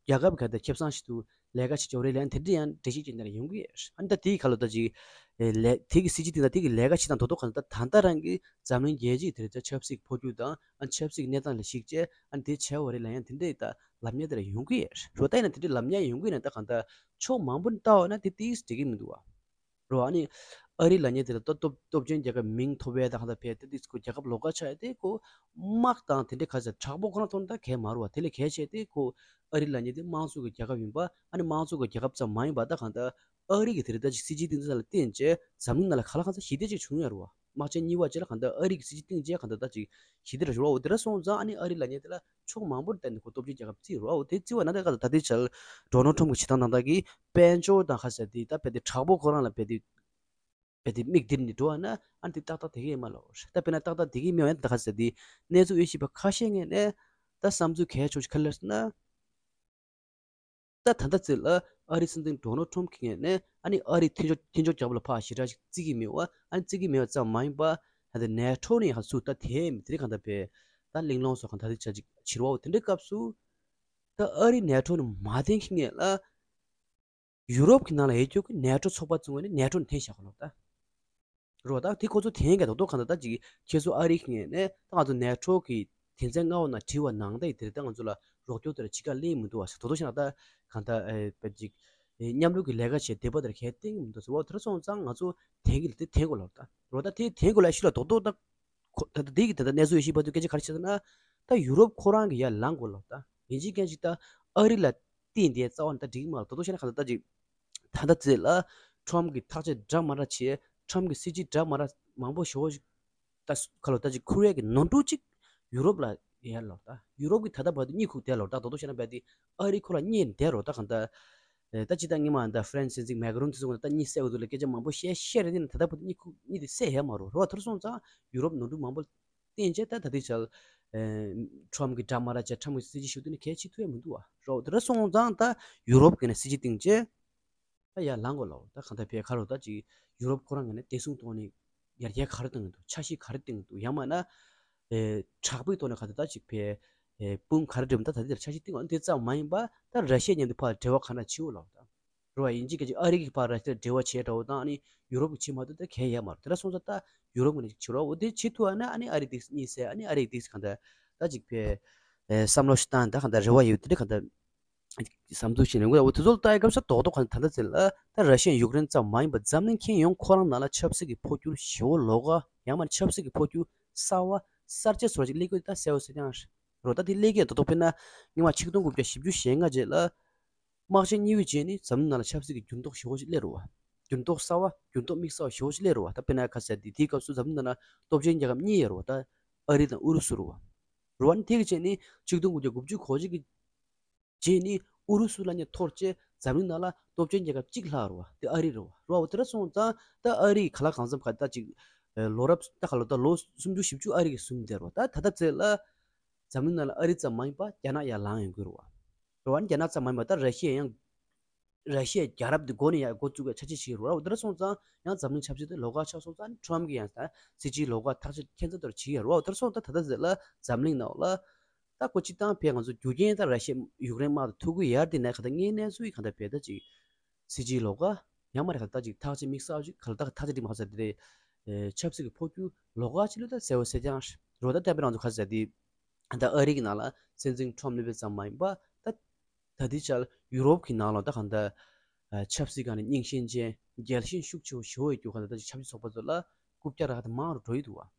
རྒྱལ་ཁབ་ག་ད་ལྟ་ཁེ་བཟང་ཞིག་ཏུ་ལས་ཀ་བྱེད་ཀྱི་རེད་ལན་དེ་འདྲ་ཡང་འགྲེལ་བཤད་ཅིག་འདིར་ཡོང་གི་ཡོད། ཨ་ནི་ད་དེའི་ཁ་ལོ་ད་ཅིག་ལས་དེ་གི་སྲིད་ཇུས་དེ་ད་དེ་གི་ལས་ཀ་བྱེད་སྟངས་རྡོག་རྡོག་ག་ད་ད་ལྟ་རང་གི་འཛམ་གླིང་རྒྱལ་སྤྱི་དེ་རེད་ད་ཆབ་སྲིད་འཕོ་འགྱུར་དང་ཨ་ཆབ་སྲིད་གནས་སྟངས་ལ་གཞིགས་བྱས་ཨ་ནི་དེ་བྱས་པ་རེད་ལ་ཡང་དེ་འདྲའི་ད་ལབ་ཉེས་དེ་ར་ཡོང་གི་ཡོད། རོ་ད་ཡིན་ན་དེ་འདྲའི་ལབ་ཉེས་ཡོང་གི་ཡིན་ན་ད་ག་ད་ཕྱོགས་མང་པོ་ནས་ལྟ་བ་ན་དེ་དེ་འགྲིག་གི་མི་འདུག་བ། རོ་ཨ་ནི་ཨ་རི་ལབ་མཁན་དེ་ལ་ད་སྟོབས་སྟོབས་ཆེན་རྒྱལ་ཁབ་མིང་ཐོབ་པའི་ད་གང་ལྟར་བས་ད་དེ་ཁོ་རྒྱལ་ཁབ་ལོགས་ཀ་ཆགས་ཡ་དེ་ཁོ་དམག་དང་དེ་འདྲའི་ག་ཚད་དྲག་པོ་ཁོ་རང་ཐོག་ནས་ད་གས་མ་རུ་བ། དེ་ལས་གལ་ཆེ་དེ་ཁོ་ཨ་རི་ལབ་མཁན་དེ་དམངས་གཙོ་གི་རྒྱལ་ཁབ་ཡིན་པ། ཨ་ནི་དམངས་གཙོ་གི་རྒྱལ་ཁབ་ཙམ་མ་ཡིན་པ་ད་གང་ལྟར་ཨ་རི་གི་དེ་རིང་ད་ཅིག་སྲིད་སྤྱི་དེ་ཚོ་ལ་བརྟེན་བྱས་འཛམ་གླིང་ནང་ལ་ག་ལ་གང་འཚམ་ཞི་བདེ་ཅིག་བྱུང་ཡོད་རུ་བ། དམག་ཆེན་གཉིས་པ་བྱས་ལ་གང་ལྟར་ཨ་རི་གི་སྲིད་ཇུས་སྟེང་བྱས་གང་ལྟར་ད་ཅིག་ཞི་བདེ་ར་ཞུ་རོགས་འོ་དེ་ར་སོང་ཙང་ཨ་ནི་ཨ་རི་ལ་ཉེ་དེ་ལ་ཕྱོགས་མང་པོར་བལྟས་ནས་ཁོ་སྟོབས་ཆེན་རྒྱལ་ཁབ་བརྩིས་རོགས་འོ་དེ་བརྩིས་བ་ན་ད་ག་ད་དེ་ཆལ་ཌོ་ནལ་ཁྲོམ་གི་བྱེད་སྟངས་དང་ད་གི་དཔལ་འབྱོར་དང་ཁ་ཤས་དེ་ད་བལྟས་ཏེ་དྲག་པོ་ཁོ་རང་ལ་བལྟས་ཏེ་བལྟས་ཏེ་མིག་སྟེར་ནས་འགྲོ་བ་ན་ཨ་ནི་དེ་ཏག་ཏག་དེ་གས་མ་ལོ་ད་དཔེར་ན་ཏག་ཏག་དེ་གས་མི་བ་ད་ག་ཟེར་དེ་གནས་ཚུལ་ཡོད་ཤེས་པ་ཁ་ཤས་ངས་ནས་ད་བསམ་ཚུལ་གལ་ཆེ་ཤོས་ཁ་ལར་ན། ད་ད་ལྟ་ཚེ་ལ་ཨ་རི་སྲིད་འཛིན་ཌོ་ནལ་ཁྲོམ་གྱི་ངོས་ནས་ཨ་ནི་ཨ་རི་མཐུན་ཕྱོགས་མཐུན་ཕྱོགས་རྒྱབ་ལ་ཕར་ཞེ་དྲག་ཅིག་བརྩི་གི་མེད་པ་ཨ་ནི་བརྩི་གི་མེད་པ་ཙམ་མ་ཡིན་པ་ད་ལྟ་ནེ་ཊོ་ནས་ཧ་སུ་ད་དེ་མི་དེ་གང་ད་པའི་ད་གླེང་སློང་སོགས་གང་ད་དེ་ཆ་ཅིག་བྱེད་རོགས་དེ་འདྲའི་སྐབས་སུ་ད་ཨ་རི་ནེ་ཊོ་ནས་མ་བསྟེན་གི་ངེས་ལ་ཡུ་རོབ་ཀྱི་ནང་ལ་ཡོད་རྒྱུ་གི་ནེ་ཊོ་ཚོགས་པ་བཙུགས་ནས་ནེ་ཊོ་ནས་འཐེན་བཞག་གོ་ལོ་ད། རོ་ད་དེ་ཁོ་ཚོ་དེང་གི་རྡོག་རྡོག་གང་ལྟར་ད་ཅིག་ཁྱེད་ཚོ་ཨ་རི་གི་ངོས་ནས་ད་ང་ཚོ་ནེ་ཊོ་གི་དོན་ཚན་ལྔ་པ་ནང་བྲིས་པ་ནང་ད་ཡི་དེར་ད་ང་ཚོ་ལ་རོགས་སྐྱོར་དེར་ཕྱི་ཁ་ལེན་མི་འདུག་བ་ཟེར་རྡོག་རྡོག་བཤད་ན་ད་གང་ལྟར་ཨེ་པ་ཅིག་ཨེ་མཉམ་རུབ་ཀྱི་ལས་ཀ་བྱེད་བདེ་པོ་དེར་གལ་གཏན་གྱི་མི་འདུག་ཟེར་བ་དེར་སོང་ཙང་ང་ཚོ་དེང་གི་ལ་དེ་དེང་གོ་ལོ་ད་རོ་ད་དེ་དེང་གོ་ལ་ཤི་ལ་རྡོག་རྡོག་ད་ཁོ་ད་ད་དེ་གི་ད་ད་གནས་ཚུལ་ཡོད་ཤེས་པ་དུ་སྐད་ཆ་ག་རེ་བཤད་ན་ད་ཡུ་རོབ་ཁོ་རང་གི་ཡར་ལངས་གོ་ལོ་ད་ཡིན་གཅིག་མཁན་གཅིག་ད་ཨ་རི་ལ་བརྟེན་དེ་རྩ་བ་ནས་ད་འགྲིག་མ་ལ་རྡོག་རྡོག་བཤད་ན་གང་ལྟར་ད་ཅིག་ད་ལྟ་ཚེ་ལ་ཁྲོམ་གྱི་ཐག་གཅོད་འདྲ་མ་འདྲ་བྱས་ཁྲོམ་གྱི་སྲིད་ཇུས་འདྲ་མ་འདྲ་མང་པོ་ཞེ་པོ་ཞིག་ད་ཁ་ལོ་ད་ཅིག་ཁུར་ཡས་ཀྱི་ནོར་འཁྲུལ་ཅིག་ཡུ་རོབ་ལ་ཡར་ལོ་ད་ཡུ་རོབ་ཀྱི་ད་ལྟ་བར་དུ་གཉིད་ཁུག་བསྡད་ལོ་ད་རྡོག་རྡོག་བཤད་ན་བས་དེ་ཨ་རི་ཁོ་ལ་གཉིད་བསྡད་རོ་ད་གང་ལྟར་ད་ཅི་ད་ངེད་མ་ད་ཧྥ་རན་སི་ཟིག་མེག་རོན་དེ་ཚོ་ད་གཉིད་སད་འོ་དུ་ལ་སྐད་ཆ་མང་པོ་བཤད་བཤད་རེད་དེ་ནི་ད་ལྟ་བར་དུ་གཉིད་ཁུག་གཉིད་དེ་སད་ཡ་མ་རོ་རོ་ཐར་སོང་ཙང་ཡུ་རོབ་ནོར་འཁྲུལ་མང་པོ་བསྟན་བྱས་ད་ད་ལྟའི་ཆར་ཁྲོམ་གྱི་འདྲ་མ་འདྲ་བྱས་ཁྲོམ་གྱི་སྲིད་ཇུས་ཞུ་དུས་ནི་གལ་ཆེ་ཐུབ་ཡ་མི་འདུག་བ་རོགས་དེ་འདྲ་སོང་ཙང་ད་ཡུ་རོབ་ཀྱི་ནི་སྲིད་ཇུས་སྟེང་བྱས་ད་ཡར་ལངས་དགོས་ལ་ད་གང་ལྟར་བས་ཁ་རོག་ད་ཅིག་ཡུ་རོབ་ཁོ་རང་གི་ནི་བདེ་སྲུང་ཐོག་ནས་ཡར་རྒྱས་ག་རེ་གཏོང་གི་འདུག་འཆར་གཞི་ག་རེ་གཏོང་གི་འདུག་ཡང་མིན་ན་དྲག་པོའི་ཐོག་ནས་ག་ད་ད་ཅིག་བས་དཔུང་ག་རེ་འགྲིམ་ད་ད་དེར་འཆར་གཞི་གཏིང་བ་འདི་ཙམ་མ་ཡིན་པ་ད་ར་ཤི་ཡ་མཉམ་དུ་ཕར་འབྲེལ་བ་ག་འདྲ་བྱེད་འོ་ལ་ད། རེད་བ། ཡིན་གཅིག་གིས་ཨ་རི་གིས་ཕར་ར་ཤི་ཡ་འབྲེལ་བ་བྱས་འདྲ་བོ་དང་ཨ་ནི་ཡུ་རོབ་ཀྱིས་བྱེད་མ་ཐུབ་ད་གལ་ཡོད་མ་རེད། དེ་འདྲ་སོང་ཙང་ད་ཡུ་རོབ་ཀྱིས་ནི་ཅིག་བྱེད་རོགས་འོ་དེ་བྱེད་ཐུབ་ཨ་ན་ཨ་ནི་ཨ་རི་དེ་གཉིས་སེ་ཨ་ནི་ཨ་རི་དེ་གང་ལྟར་ད་ཅིག་ཕེ་བསམ་བློ་ཞིག་བཏང་ད་གང་ལྟར་རེ་བ་ཡོད་དེ་འདྲ་གང་ལྟར་བསམ་ཚུལ་ཞིག་ནས་འོ་དེ་ཚོ་ལ་ལྟ་ཡི་སྐབས་སུ་རྡོག་རྡོག་གང་ལྟར་ད་ལྟ་ཚེ་ལ་ད་ར་ཤི་ཡ་ཡུཀ་རེན་ཙམ་མ་ཡིན་པར་འཛམ་གླིང་ཁྱོན་ཡོངས་ཁོ་རང་ནང་ལ་ཆབ་སྲིད་ཀྱི་འཕོ་འགྱུར་ཞེ་བོ་ལོགས་ཀ་ཡང་མིན་ཆབ་སྲིད་ཀྱི་འཕོ་འགྱུར་གསར་བ་གསར་བརྗེ་སོགས་ཅིག་སླེབས་ཀྱི་ཡོད་ད་གསལ་བོ་གསལ་རྐྱང་རེད། རོ་ད་དེ་སླེབས་ཀྱི་ཡོད་རྡོག་རྡོག་དཔེར་ན་སྔོན་མ་ཆིག་སྟོང་དགུ་བརྒྱ་བཞི་བཅུ་ཞེ་ལྔ་རྗེས་ལ། དམག་ཆེན་གཉིས་པའི་རྗེས་ནི་འཛམ་གླིང་ནང་ལ་ཆབ་སྲིད་ཀྱི་འགྱུར་ལྡོག་ཞེ་པོ་ཞིག་སླེབས་རེད་བ། འགྱུར་ལྡོག་གསར་བ་འགྱུར་ལྡོག་དམིགས་བསལ་བ་ཞེ་པོ་ཞིག་སླེབས་རེད་བ། ད་དཔེར་ན་ཁ་ཟེར་དེ་དེའི་སྐབས་སུ་འཛམ་གླིང་ནང་ལ་སྟོབས་ཆེན་རྒྱལ་ཁབ་གཉིས་ཡོད་རེད་བ། ད་ཨ་རི་དང་ཨུ་རུ་སུ་རེད་བ། རེད་བ། ནི་དེ་གི་རྗེས་ནི་ཆིག་སྟོང་དགུ་བརྒྱ་དགུ་བཅུ་གོ་གཅིག་གི་རྗེས་ནི་ཨུ་རུ་སུ་ལ་ནི་འཐོར་རྗེས་འཛམ་གླིང་ནང་ལ་སྟོབས་ཆེན་རྒྱལ་ཁབ་གཅིག་ལྷག་རེད་བ། དེ་ཨ་རི་རེད་བ། རེད་བ། དེ་འདྲ་སོང་ཙང་ད་ཨ་རི་ག་ལ་གང་འཚམ་ག་ད་ཅིག་ལོ་རབས་ད་ག་ལོ་ད་ལོ་སུམ་ཅུ་བཞི་བཅུ་ཨ་རི་གིས་བཟུང་བསྡད་རེད་བ། ད་ད་ལྟ་ཚེ་ལ། འཛམ་གླིང་ནང་ལ་ཨ་རི་ཙམ་མ་ཡིན་པར་རྒྱ་ནག་ཡར་ལངས་ཡོང་གི་རེད་བ། རེད་བ། རྒྱ་ནག་ཙམ་མ་ཡིན་པར་ད་ར་ཤི་ཡ་ཡང་། ར་ཤི་ཡ་རྒྱལ་རབས་འདི་འགོ་ནས་ཡར་འགོ་བཙུགས་པའི་ཆ་ཤས་ཤིག་རེད་བ། འདི་འདྲ་སོང་ཙང་ཡང་འཛམ་གླིང་ཆབ་སྲིད་དེ་ལོགས་ཀ་ཆགས་སོང་ཙང་ཁྲོམ་གྱི་ཡང་ད་སྲིད་ཇུས་ལོགས་ཀ་ཐག་གཅོད་ཁྱད་མཚར་ལྟར་བྱེད་ཡ་རེད་བ། འདི་འདྲ་སོང་ཙང་ད་ད་ལྟ་ཟེར་ལ་འཛམ་གླིང་ནང་ལ་ད་ཁོ་སྤྱི་བཏང་བས་ང་ཚོ་རྒྱུ་རྐྱེན་ད་ར་ཤི་ཡ་ཡུཀ་རེན་དམག་དང་ཐུག་གི་ཡར་དེ་ནས་ག་ད་དངོས་གནས་སུ་ཡི་ག་ད་བས་ད་ཅིག་སྲིད་ཇུས་ལོགས་ཀ་ཡང་མ་རེད་ག་ད་ཅིག་ཐག་གཅོད་དམིགས་བསལ་ཅིག་ག་ལ་ད་ཐག་གཅོད་དེ་མ་ཁ་ཟེར་དེ་རེད། ཆབ་སྲིད་ཀྱི་འཕོ་འགྱུར་ལོགས་ཀ་ཅིག་ལ་ད་གསལ་བོ་གསལ་རྐྱང་རེད་བ། ད་ལྟ་བས་ང་ཚོ་ཁ་ཟེར་དེ། ད་ཨ་རི་གི་ནང་ལ་སྲིད་འཛིན་ཁྲོམ་སླེབས་པའི་ཙམ་མ་ཡིན་པ་ད། ད་ལྟའི་ཆར་ཡུ་རོབ་ཀྱི་ནང་ལ་ད་གང་ལྟར་ཆབ་སྲིད་སྒང་ནས་རྙིང་ཞེན་ཅན་རྒྱལ་ཞེན་ཤུགས་ཆེ་བོ་ཞེ་བོ་ཡོད་རྒྱུ་གང་ལྟར་ད་ཅིག་ཆབ་སྲིད་ཚོགས་པ་ཚོ་ལ་རྐུབ་བཀྱག་རག་ད་མང་རུ་འགྲོ་ཡི་འདུག་བ།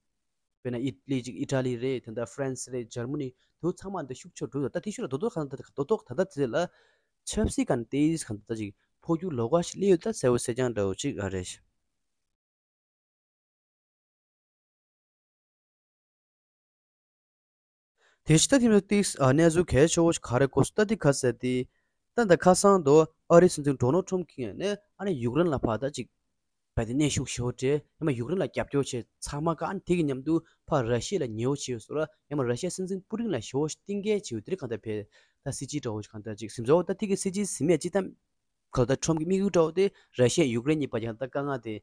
དཔེར་ན་ཨི་ལི་ཅིག་ཨི་ཊ་ལི་རེད། ད་ལྟ་ཧྥ་རན་སི་རེད། འཇར་མ་ནི་དེ་ཚང་མ་འདི་ཤུགས་ཆེ་བོ་འགྲོ་ཡི་འདུག་ད་དེ་ཤུགས་ལ་རྡོག་རྡོག་གང་ལྟར་རྡོག་རྡོག་ད་ལྟ་དེ་ལ་ཆབ་སྲིད་སྒང་ནས་ཏེ་གང་ལྟར་ད་ཅིག་འཕོ་འགྱུར་ལོགས་ཀ་ཞིག་སླེབས་ཡོད་ད་གསལ་བོ་གསལ་རྐྱང་འདྲ་བོ་ཅིག་ཨ་རེད། དེ་ཕྱི་ད་ཐིམ་ཏིག་ཨ་གནས་ཚུལ་གལ་ཆེ་བོ་ཞིག་ག་རེ་གོ་སོང་ད་འདི་ག་ཟེར་ཏེ། ད་འདི་ཁ་སང་དུ་ཨ་རིའི་སྲིད་འཛིན་ཌོ་ནལ་ཁྲོམ་གྱི་ངོས་ནས་ཨ་ནི་ཡུཀ་རེན་ལ་ཕར་ད་ཅིག་བལ་ཏེ་གནོན་ཤུགས་ཞེ་པོ་སྤྲད་ཡང་མ་ཡུཀ་རེན་ལ་རྒྱབ་སྐྱོར་བྱས་ཚང་མ་ག་ཨ་ནི་དེ་གི་མཉམ་དུ་ཕར་ར་ཤི་ཡ་ལ་ཉེ་བོ་བྱས་ཡོད་སོ་ར་ཡང་མ་ར་ཤི་ཡ་སྲིད་འཛིན་པུ་ཏིན་ལ་ཞེ་པོ་ཞིག་གཏིང་སྐྱེལ་བྱས་ཡོད་དེ་རིགས་གང་ལྟར་བལ་ད་སྲིད་ཇུས་འདྲ་བོ་ཞིག་གང་ལྟར་ཅིག་སིམ་ཟོ་ད་དེ་གི་སྲིད་ཇུས་ཟིན་མེད་ཅི་ལྟ། གང་ལྟར་ཁྲོམ་གྱི་དམིགས་ཡུལ་འདྲ་བོ་དེ་ར་ཤི་ཡ་ཡུཀ་རེན་གཉིས་བར་གྱི་ད་དཀའ་ངལ་དེ་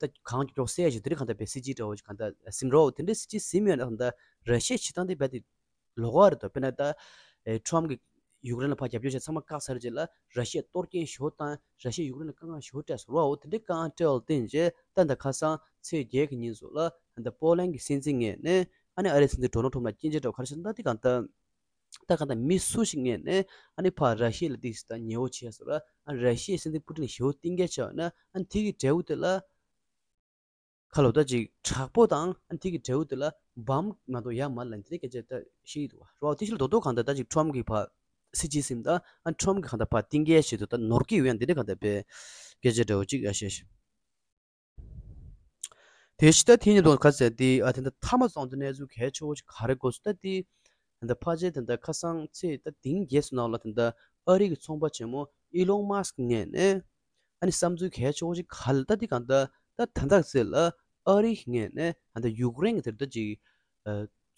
ད་གང་མགྱོགས་མགྱོགས་སེལ་ཡ་ཞིག་དེ་རིགས་གང་ལྟར་བས་སྲིད་ཇུས་འདྲ་བོ་ཞིག་གང་ལྟར་ཟིན་རོགས་དེ་འདྲའི་སྲིད་ཇུས་ཟིན་མེད་ན་གང་ལྟར་ར་ཤི་ཡའི་བྱེད་སྟངས་དེ་རྦད་དེ་ལོགས་ཀ་རེད་དོ། དཔེར་ན་ད་ཁྲོམ་གྱི་ཡུཀ་རེན་ལ་ཕར་རྒྱབ་སྐྱོར་བྱས་ཚང་མ་བཀག་ཚར་རྗེས་ལ་ར་ཤི་ཡ་གཏོར་སྐྱོན་ཞོ་དང་ར་ཤི་ཡ་ཡུཀ་རེན་ལ་དཀའ་ངལ་ཞོ་སྤྲད་སོང་རོགས་འོ་དེ་འདྲའི་དཀའ་ངལ་སྤྲད་བ་བརྟེན་རྗེས་ད་ད་ཁ་སང་ཚེས་བརྒྱད་ཀྱི་ཉིན་སོགས་ལ་ད་པོ་ལན་གྱི་སྲིད་འཛིན་ངོས་ནས་ཨ་ནི་ཨ་རིའི་སྲིད་འཛིན་ཌོ་ནལ་ཁྲོམ་ལ་སྐྱོན་བརྗོད་འདྲ་བོ་ག་རེ་བྱས་ན་ད་དེ་གང་ལྟར། ད་གང་ལྟར་མི་སུ་ཞིག་ངོས་ནས་ཨ་ནི་ཕར་ར་ཤི་ཡ་ལ་ཏིག་ཙམ་ཉེ་བོ་བྱས་སོང་ར་ཨ་ནི་ར་ཤི་ཡའི་སྲིད་འཛིན་པུ་ཏིན་ཞེ་པོ་གཏིང་སྐྱེལ་བྱས་པ་ན་ཨ་ནི་དེ་གི་འབྲས་བུ་དེ་ལ་ཁ་ལོ་ད་ཅིག་དྲག་པོ་དང་ཨ་ནི་དེ་གི་འབྲས་བུ་དེ་ལ་བམ་མ་གཏོགས་ཡ་མ་ལན་དེ་སྐད་ཆ་ད་ཤི་ཡི་འདུག་བ་རོ། དེ་ཕྱིར་རྡོག་རྡོག་གང་ལྟར་ད་ཅིག་ཁྲོམ་གྱི་ཕར་སྲིད་ཇུས་ཟིན་ད་ཨ་ནི་ཁྲོམ་གྱི་གང་ལྟར་ཕར་གཏིང་སྐྱེལ་བྱེད་དུ་ད་ནོར་གྱི་ཡོད་ཡང་དེ་འདྲ་གང་ལྟར་པའི་སྐད་ཆ་འདྲ་བོ་ཅིག་ཡ་བཤད་ཤི། དེ་ཕྱི་ད་དེ་ཉིན་དུ་ག་ཟེར་དེ་ཨ་དེ་འདྲ་མཐའ་མ་སོང་དུ་གནས་ཚུལ་གལ་ཆེ་བོ་ཞིག་ག་རེ་གོ་སོང་ད་དེ། དེ་འདྲ་ཕལ་ཆེར་དེ་འདྲ་ཁ་སང་ཚེས་ད་དེང་རྒྱལ་སོང་ནང་ལ་དེ་འདྲ་ཨ་རི་གི་ཚོང་པ་ཆེན་མོ་ཨི་ལོན་མཱ་སི་ཀི་ངོས་ནས་ཨ་ནི་བསམ་ཚུལ་གལ་ཆེ་བོ་ཞིག་ག་ལ་ད་དེ་གང་ད་ད་ད་ད་ཟེར་ལ་ཨ་རི་ངོས་ནས་ད་ད་ཡུཀ་རེན་གི་དེ་འདྲ་ཅིག་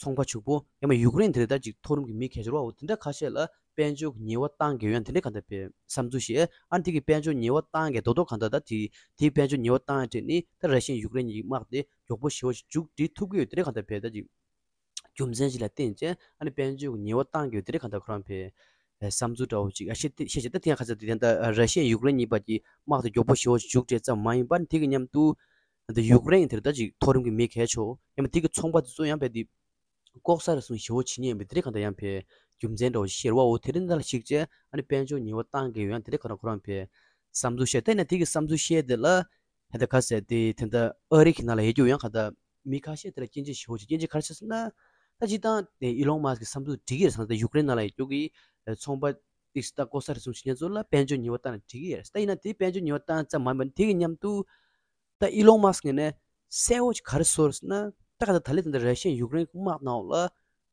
ཚོང་པ་ཕྱུག་པོ་ཡང་མ་ཡུཀ་རེན་དེ་འདྲ་ཅིག་མཐོ་རིམ་གྱི་མི་གལ་ཆེ་བ་འོ་དེ་འདྲ་ཁ་ཤས་ལ་དཔལ་འབྱོར་གྱི་ཉེས་པ་བཏང་གི་ཡོད་ཡང་དེ་འདྲ་གང་ད་པའི་བསམ་ཚུལ་བཤད་ཨ་ནི་དེ་གི་དཔལ་འབྱོར་ཉེས་པ་བཏང་གི་རྡོག་རྡོག་གང་ད་ད་དེ་དེའི་དཔལ་འབྱོར་ཉེས་པ་བཏང་ཡ་དེ་ནི་ད་ར་ཤི་ཡན་ཡུཀ་རེན་གཉིས་དམག་དེ་མགྱོགས་པོ་ཞེ་བོ་ཞིག་མཇུག་སྒྲིལ་ཐུབ་ཀྱི་ཡོད་དེ་འདྲ་གང་ད་པའི་ད་ཅིག་རྒྱུ་མཚན་ཞིག་ལ་བརྟེན་བྱས་ཨ་ནི་དཔལ་འབྱོར་གྱི་ཉེས་པ་བཏང་གི་ཡོད་དེ་འདྲ་གང་ད་ཁོ་རང་པའི་བསམ་ཚུལ་འདྲ་བོ་ཅིག་ཨ་ཤེས་ཤེས་བྱས་ད་དེ་ཡང་ཁ་ཚ་དེ་ད་ད་ར་ཤི་ཡན་ཡུཀ་རེན་གཉིས་བར་གྱི་དམག་དེ་མགྱོགས་པོ་ཞེ་བོ་ཞིག་མཇུག་སྒྲིལ་ཙམ་མ་ཡིན་པར་དེ་གི་མཉམ་དུ་ད་ཡུཀ་རེན་དེར་ད་ཅིག་མཐོ་རིམ་གྱི་མི་གལ་ཆེ་ཡང་མ་དེ་གི་ཚོང་པ་དེ་ཚོ་ཡང་པའི་དེ། ལྐོག་ཟ་རེ་ཟུང་ཞེ་བོ་བྱེད་ཉེན་ཡོད་པའི་དེ་རིགས་གང་ལྟར་ཡང་པའི་རྒྱུ་མཚན་འདྲ་བོ་ཤེར་བའོ་དེ་རིགས་འདྲ་ལ་གཞིགས་བྱས་ཨ་ནི་དཔལ་འབྱོར་ཉེས་པ་བཏང་གི་ཡོད་ཡང་དེ་རིགས་གང་ལྟར་ཁོ་རང་པའི་བསམ་ཚུལ་བཤད་དེ་ནས་དེ་གི་བསམ་ཚུལ་བཤད་དེ་ལ་ཧེ་ད་ག་ཟེར་དེ་དེ་འདྲ་ཨ་རི་གི་ནང་ལ་ཡོད་རྒྱུ་ཡང་ག་ད་མི་ཁ་ཤས་དེ་ལ་སྐྱོན་བརྗོད་ཞེ་བོ་བྱེད་སྐྱོན་བརྗོད་ག་རེ་བྱས་སོང་ན་ད་སྤྱིར་བཏང་དེ་ཨི་ལོན་མཱ་སི་ཀི་བསམ་ཚུལ་འགྲིག་གི་རེད་བསམ་ད་ཡུཀ་རེན་ནང་ལ་ཡོད་རྒྱུ་གི་ཚོང་པ་ཏིག་ད་ལྐོག་ཟ་རེ་ཟུང་བྱེད་མཁན་ཚོ་ལ་དཔལ་འབྱོར་ཉེས་པ་བཏང་ན་འགྲིག་གི་རེད་ད་ཡིན་ན་དེ་དཔལ་འབྱོར་ཉེས་པ་བཏང་ཙམ་མ་ཡིན་པ་དེ་གི་མཉམ་དུ། ད་ཨི་ལོན་མཱ་སི་ཀི་ངོས་ནས་གསལ་བོ་ཅིག་ག་རེ་བཟོ་རེད་ཟེར་ན། ད་ག་ད་ད་ལན་ད་ལྟ་ར་ཤི་ཡ་ཡུཀ་རེན་གྱི་དམག་ནང་ལ་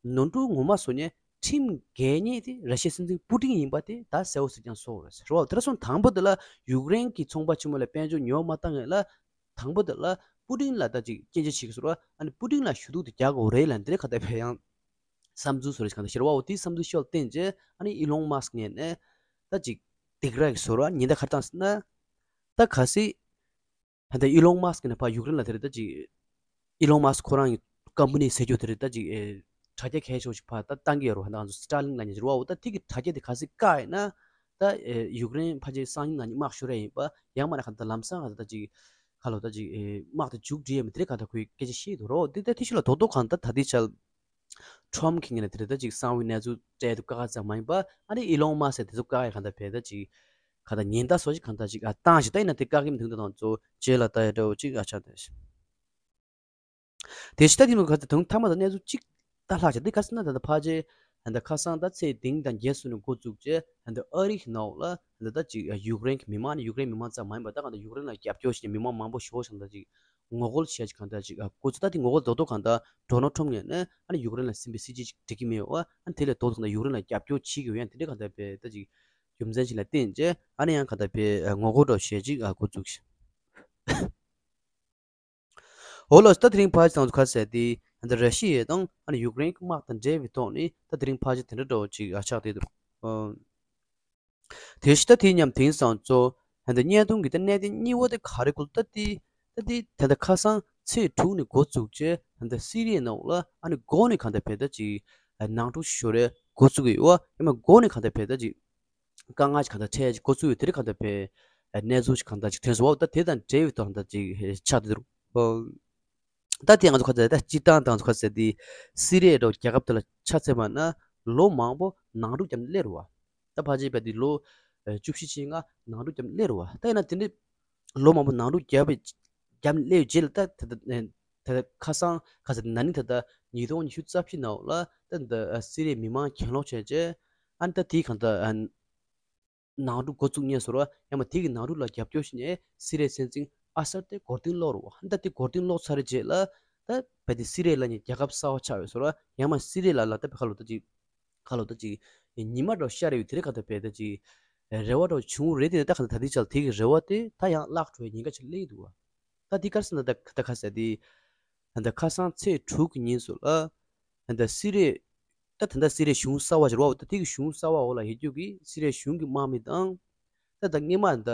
ནོར་འཁྲུལ་ངོ་མ་བཟོ་མཁན་ཁྲིམས་འགལ་མཁན་དེ་ར་ཤི་ཡའི་སྲིད་འཛིན་པུ་ཏིན་ཡིན་པ་དེ་ད་གསལ་བོ་ཟེར་ཀྱང་གསལ་བོ་རེད་ཟེར་བ། དེ་འདྲ་སོང་དང་པོ་དེ་ལ་ཡུཀ་རེན་གྱི་ཚོང་པ་ཆེན་མོ་ལ་དཔལ་འབྱོར་ཉོ་མ་བཏང་ངེས་ལ་དང་པོ་དེ་ལ་པུ་ཏིན་ལ་ད་ཅིག་སྐྱོན་བརྗོད་བྱེད་ཀྱི་ཟེར་བ། ཨ་ནི་པུ་ཏིན་ལ་ཞུ་གཏུག་དེ་རྒྱག་དགོས་རེད་ལབ་འདི་རེད་ག་ད་བས་ཡང་བསམ་ཚུལ་བཟོ་རེད་གང་ད་ཤེར་བའོ་དེའི་བསམ་ཚུལ་ཤོད་བསྟན་རྗེས་ཨ་ནི་ཨི་ལོན་མཱ་སི་ཀི་ངོས་ནས་ད་ཅིག་སྡིགས་ར་གི་བཟོ་ར་ཉེན་བརྡ་ག་རེ་བཏང་ཟེར་ན། ད་གལ་སྲིད། ད་ལྟ་ཨི་ལོན་མཱ་སི་ཀི་ནས་ཕར་ཡུཀ་རེན་ལ་དེ་རེད་ད་ཅིག་ཨི་ལོན་མཱ་སི་ཀི་ཁོ་རང་གི་ཀམ་པ་ནི་ཟེར་རྒྱུ་དེ་རེད་ད་ཅིག་ཨེ། དྲ་རྒྱ་གལ་ཆེ་བ་ཞིག་ཕར་ད་བཏང་གི་ཡོད་རེད་བ། ད་ང་ཚོ་སི་ཊར་ལིང་ལབ་མཁན་ཅིག་རེད་བ། འོ་ད་དེ་གི་དྲ་རྒྱ་དེ་གལ་སྲིད་བཀག་ཡིན་ན་ད་ཨེ། ཡུཀ་རེན་ཕལ་ཆེར་སང་ཉིན་གནངས་ཉིན་དམག་ཤོར་ཡ་ཡིན་པ། ཡང་མིན་ན་ག་ད་ལམ་སང་ག་ད་ཅིག་ག་ལོ་ད་ཅིག་ཨེ། དམག་དེ་མཇུག་སྒྲིལ་ཡ་མེད་དེ་རེད་ག་ད་ཁོས་སྐད་ཆ་བཤད་འདུག་རོ། དེ་ད་དེ་ཤུ་ལ་རྡོག་རྡོག་གང་ད་ད་དེ་ཆ་ཁྲོམ་གྱི་ངོས་ནས་དེ་རེད་ད་ཅིག་གསང་བའི་གནས་ཚུལ་སྤྲད་དུ་བཀག་ཙམ་མ་ཡིན་པ། ཨ་ནི་ཨི་ལོན་མཱ་སི་ཀི་དེ་ཚོ་བཀག་ཡ་གང་ལྟར་བས་ད་ཅིག་གང་ལྟར་ཉེན་བརྡ་སོགས་ཅིག་གང་ལྟར་ཅིག་ཨ་བཏང་ཞིག་ད་ཡིན་ན་དེ་བཀག་གི་མི་འདུག་ད་དང་ཚོ་རྗེས་ལ་ལྟ་ཡ་འདྲ་བོ་ཅིག་ཨ་ཆགས་ཏེ། དེ་ཕྱི་ད་དེ་མོ་ག་ཚོད་དུང་ཐ་མ་དང་གནས་ཚུལ་གཅིག་ད་ལྷག་ཆ་དེ་ག་ཟེར་ན་ད་ལྟ་ཕལ་ཆེར་ད་ལྟ་ཁ་སང་ད་ཚེས་བདུན་དང་བརྒྱད་སོང་ནས་འགོ་བཙུགས་རྗེས་ད་ལྟ་ཨ་རི་གི་ནང་ལ་ད་ལྟ་ཅིག་ཡུཀ་རེན་གྱི་མི་མང་ནི་ཡུཀ་རེན་མི་མང་ཙམ་མ་ཡིན་པ་ད་གང་ལྟར་ཡུཀ་རེན་ལ་རྒྱབ་སྐྱོར་བྱེད་མཁན་མི་མང་མང་པོ་ཞེ་པོ་ཞིག་ད་ཅིག་ངོ་རྒོལ་བྱས་ཅིག་གང་ལྟར་ཅིག་ཨ་འགོ་ཚུགས། ད་དེ་ངོ་རྒོལ་རྡོག་རྡོག་གང་ལྟར་ཌོ་ནལ་ཊམ་ངོས་ནས་ཨ་ནི་ཡུཀ་རེན་ལ་སྲིད་པའི་སྲིད་ཇུས་ཅིག་སྒྲིག་གི་མེད་པ། ཨ་ནི་དེ་ལས་རྡོག་རྡོག་གང་ལྟར་ཡུཀ་རེན་ལ་རྒྱབ་སྐྱོར་བྱེད་ཀྱི་ཡོད་ཡང་དེ་འདྲ་གང་ལྟར་བས་ད་ཅིག་རྒྱུ་མཚན་ཞིག་ལ་བརྟེན་རྗེས་ཨ་ནི་ཡང་གང་ལྟར་བས་ངོ་རྒོལ་འདྲ་བོ་བྱས་ཅིག་ཨ་འགོ་བཙུགས་ཤིང་། འོ་ལགས་སོ། ད་དེ་རིང་ཕར་ཚང་ཚོ་ག་ཟེར་དེ་ད་ར་ཤི་ཡ་དང་ཨ་ནི་ཡུཀ་རེན་གྱི་དམག་དང་འབྲེལ་བའི་ཐོག་ནས་ད་དེ་རིང་ཕར་ཅིག་དེ་འདྲ་འདྲ་བོ་ཅིག་ཨ་ཆགས་བསྡད་འདུག་ཨ། དེ་བཞིན་ད་དེ་མཉམ་དེང་སང་ཚོ་ད་ལྟ་བརྙན་ཐུང་གི་ད་གནད་དོན་གཉིས་པ་དེ་ག་རེ་གོ་ད་དེ་ད་དེ་ད་ལྟ་ཁ་སང་ཚེས་དྲུག་ནས་འགོ་བཙུགས་རྗེས་ད་ལྟ་སི་རི་ཡའི་ནང་ལ་ཨ་ནི་འགོ་ནས་གང་ལྟར་བས་ད་ཅིག་ནང་འཁྲུག་ཤོར་རེ་འགོ་བཙུགས་ཡོད་པ་ཡང་མ་འགོ་ནས་གང་ལྟར་བས་ད་ཅིག་དཀའ་ངལ་ཅིག་གང་ལྟར་འཕྲད་ཡ་ཅིག་འགོ་བཙུགས་ཡོད་དེ་རིགས་གང་ལྟར་བས་གནས་ཚུལ་ཅིག་གང་ལྟར་ཅིག་ཐོན་སོང་བ། ད་དེ་དང་འབྲེལ་བའི་ཐོག་ད་ཅིག་ཆགས་བསྡད་འདུག་ད་དེ་ང་ཚོ་ག་ཚོད་ད་སྤྱིར་བཏང་དང་ཚོ་ག་ཚོད་དེ་སི་རི་ཡ་འདྲ་བོ་རྒྱལ་ཁབ་དེ་ལ་ཆ་མཚོན་པ་ན་ལོ་མང་པོ་ནང་འཁྲུག་བརྒྱབ་ནས་སླེབས་རེད་བ། ད་ཕལ་ཆེར་བས་དེ་ལོ་བཅུ་བཞི་ཅིག་ལྔ་ནང་འཁྲུག་བརྒྱབ་ནས་སླེབས་རེད་བ། ད་ཡིན་ན་དེ་འདྲའི་ལོ་མང་པོ་ནང་འཁྲུག་བརྒྱབ་པའི་བརྒྱབ་ནས་སླེབས་རྗེས་ལ་ད་ད་ད་ད་ཁ་སང་ག་ཚོད་ན་ནིང་ད་ད་ཉིས་སྟོང་ཉི་ཤུ་རྩ་བཞི་ནང་ལ་ད་ད་སི་རི་ཡའི་མི་མང་གྱེན་ལོག་བྱས་རྗེས་ཨ་ནི་ད་དེའི་གང་ལྟར་ནང་འཁྲུག་འགོ་བཙུགས་ཉེན་བཟོ་ར་ཡང་མ་དེ་གི་ནང་འཁྲུག་ལ་རྒྱབ་སྐྱོར་ཞུ་ཉེན་སི་རི་ཡའི་སྲིད་འཛིན་ཨ་སར་དེ་མགོ་རྟིང་སློག་རུ་བ། ད་དེ་མགོ་རྟིང་སློག་ཚར་རྗེས་ལ་ད་བས་དེ་སི་རི་ཡ་ལ་ཉེ་རྒྱལ་ཁབ་གསར་བ་ཆགས་ཡོད་བཟོ་ར་ཡང་མ་སི་རི་ཡ་ལ་ལ་ད་བས་ཁ་ལོ་ད་ཅིག་ཁ་ལོ་ད་ཅིག་ཉི་མ་འདྲ་ཤར་ཡོད་དེ་རེད་ག་ད་བས་ད་ཅིག་རེ་བ་འདྲ་བྱུང་རེད་དེ་ད་ག་ད་དེ་ཆ་ལ་དེ་གི་རེ་བ་དེ་ད་ཡང་བརླག་འགྲོ་བའི་ཉེན་ཁ་ཅིག་སླེབས་འདུག་བ། ད་དེ་གར་སོང་ད་ད་ད་ཁ་ཟེར་དེ་ད་ད་ཁ་སང་ཚེས་དྲུག་གི་ཉིན་སུ་ལ་ད་ད་སི་རི་ཡ་ད་ད་ལྟ་སི་རི་ཡའི་གཞུང་གསར་བ་ཞིག་རེད་བ། ད་དེ་གི་གཞུང་གསར་བ་འོག་ལ་ཡོད་རྒྱུ་གི་སི་རི་ཡའི་གཞུང་གི་དམག་མི་དང་། ད་ད་སྔོན་མ་ད་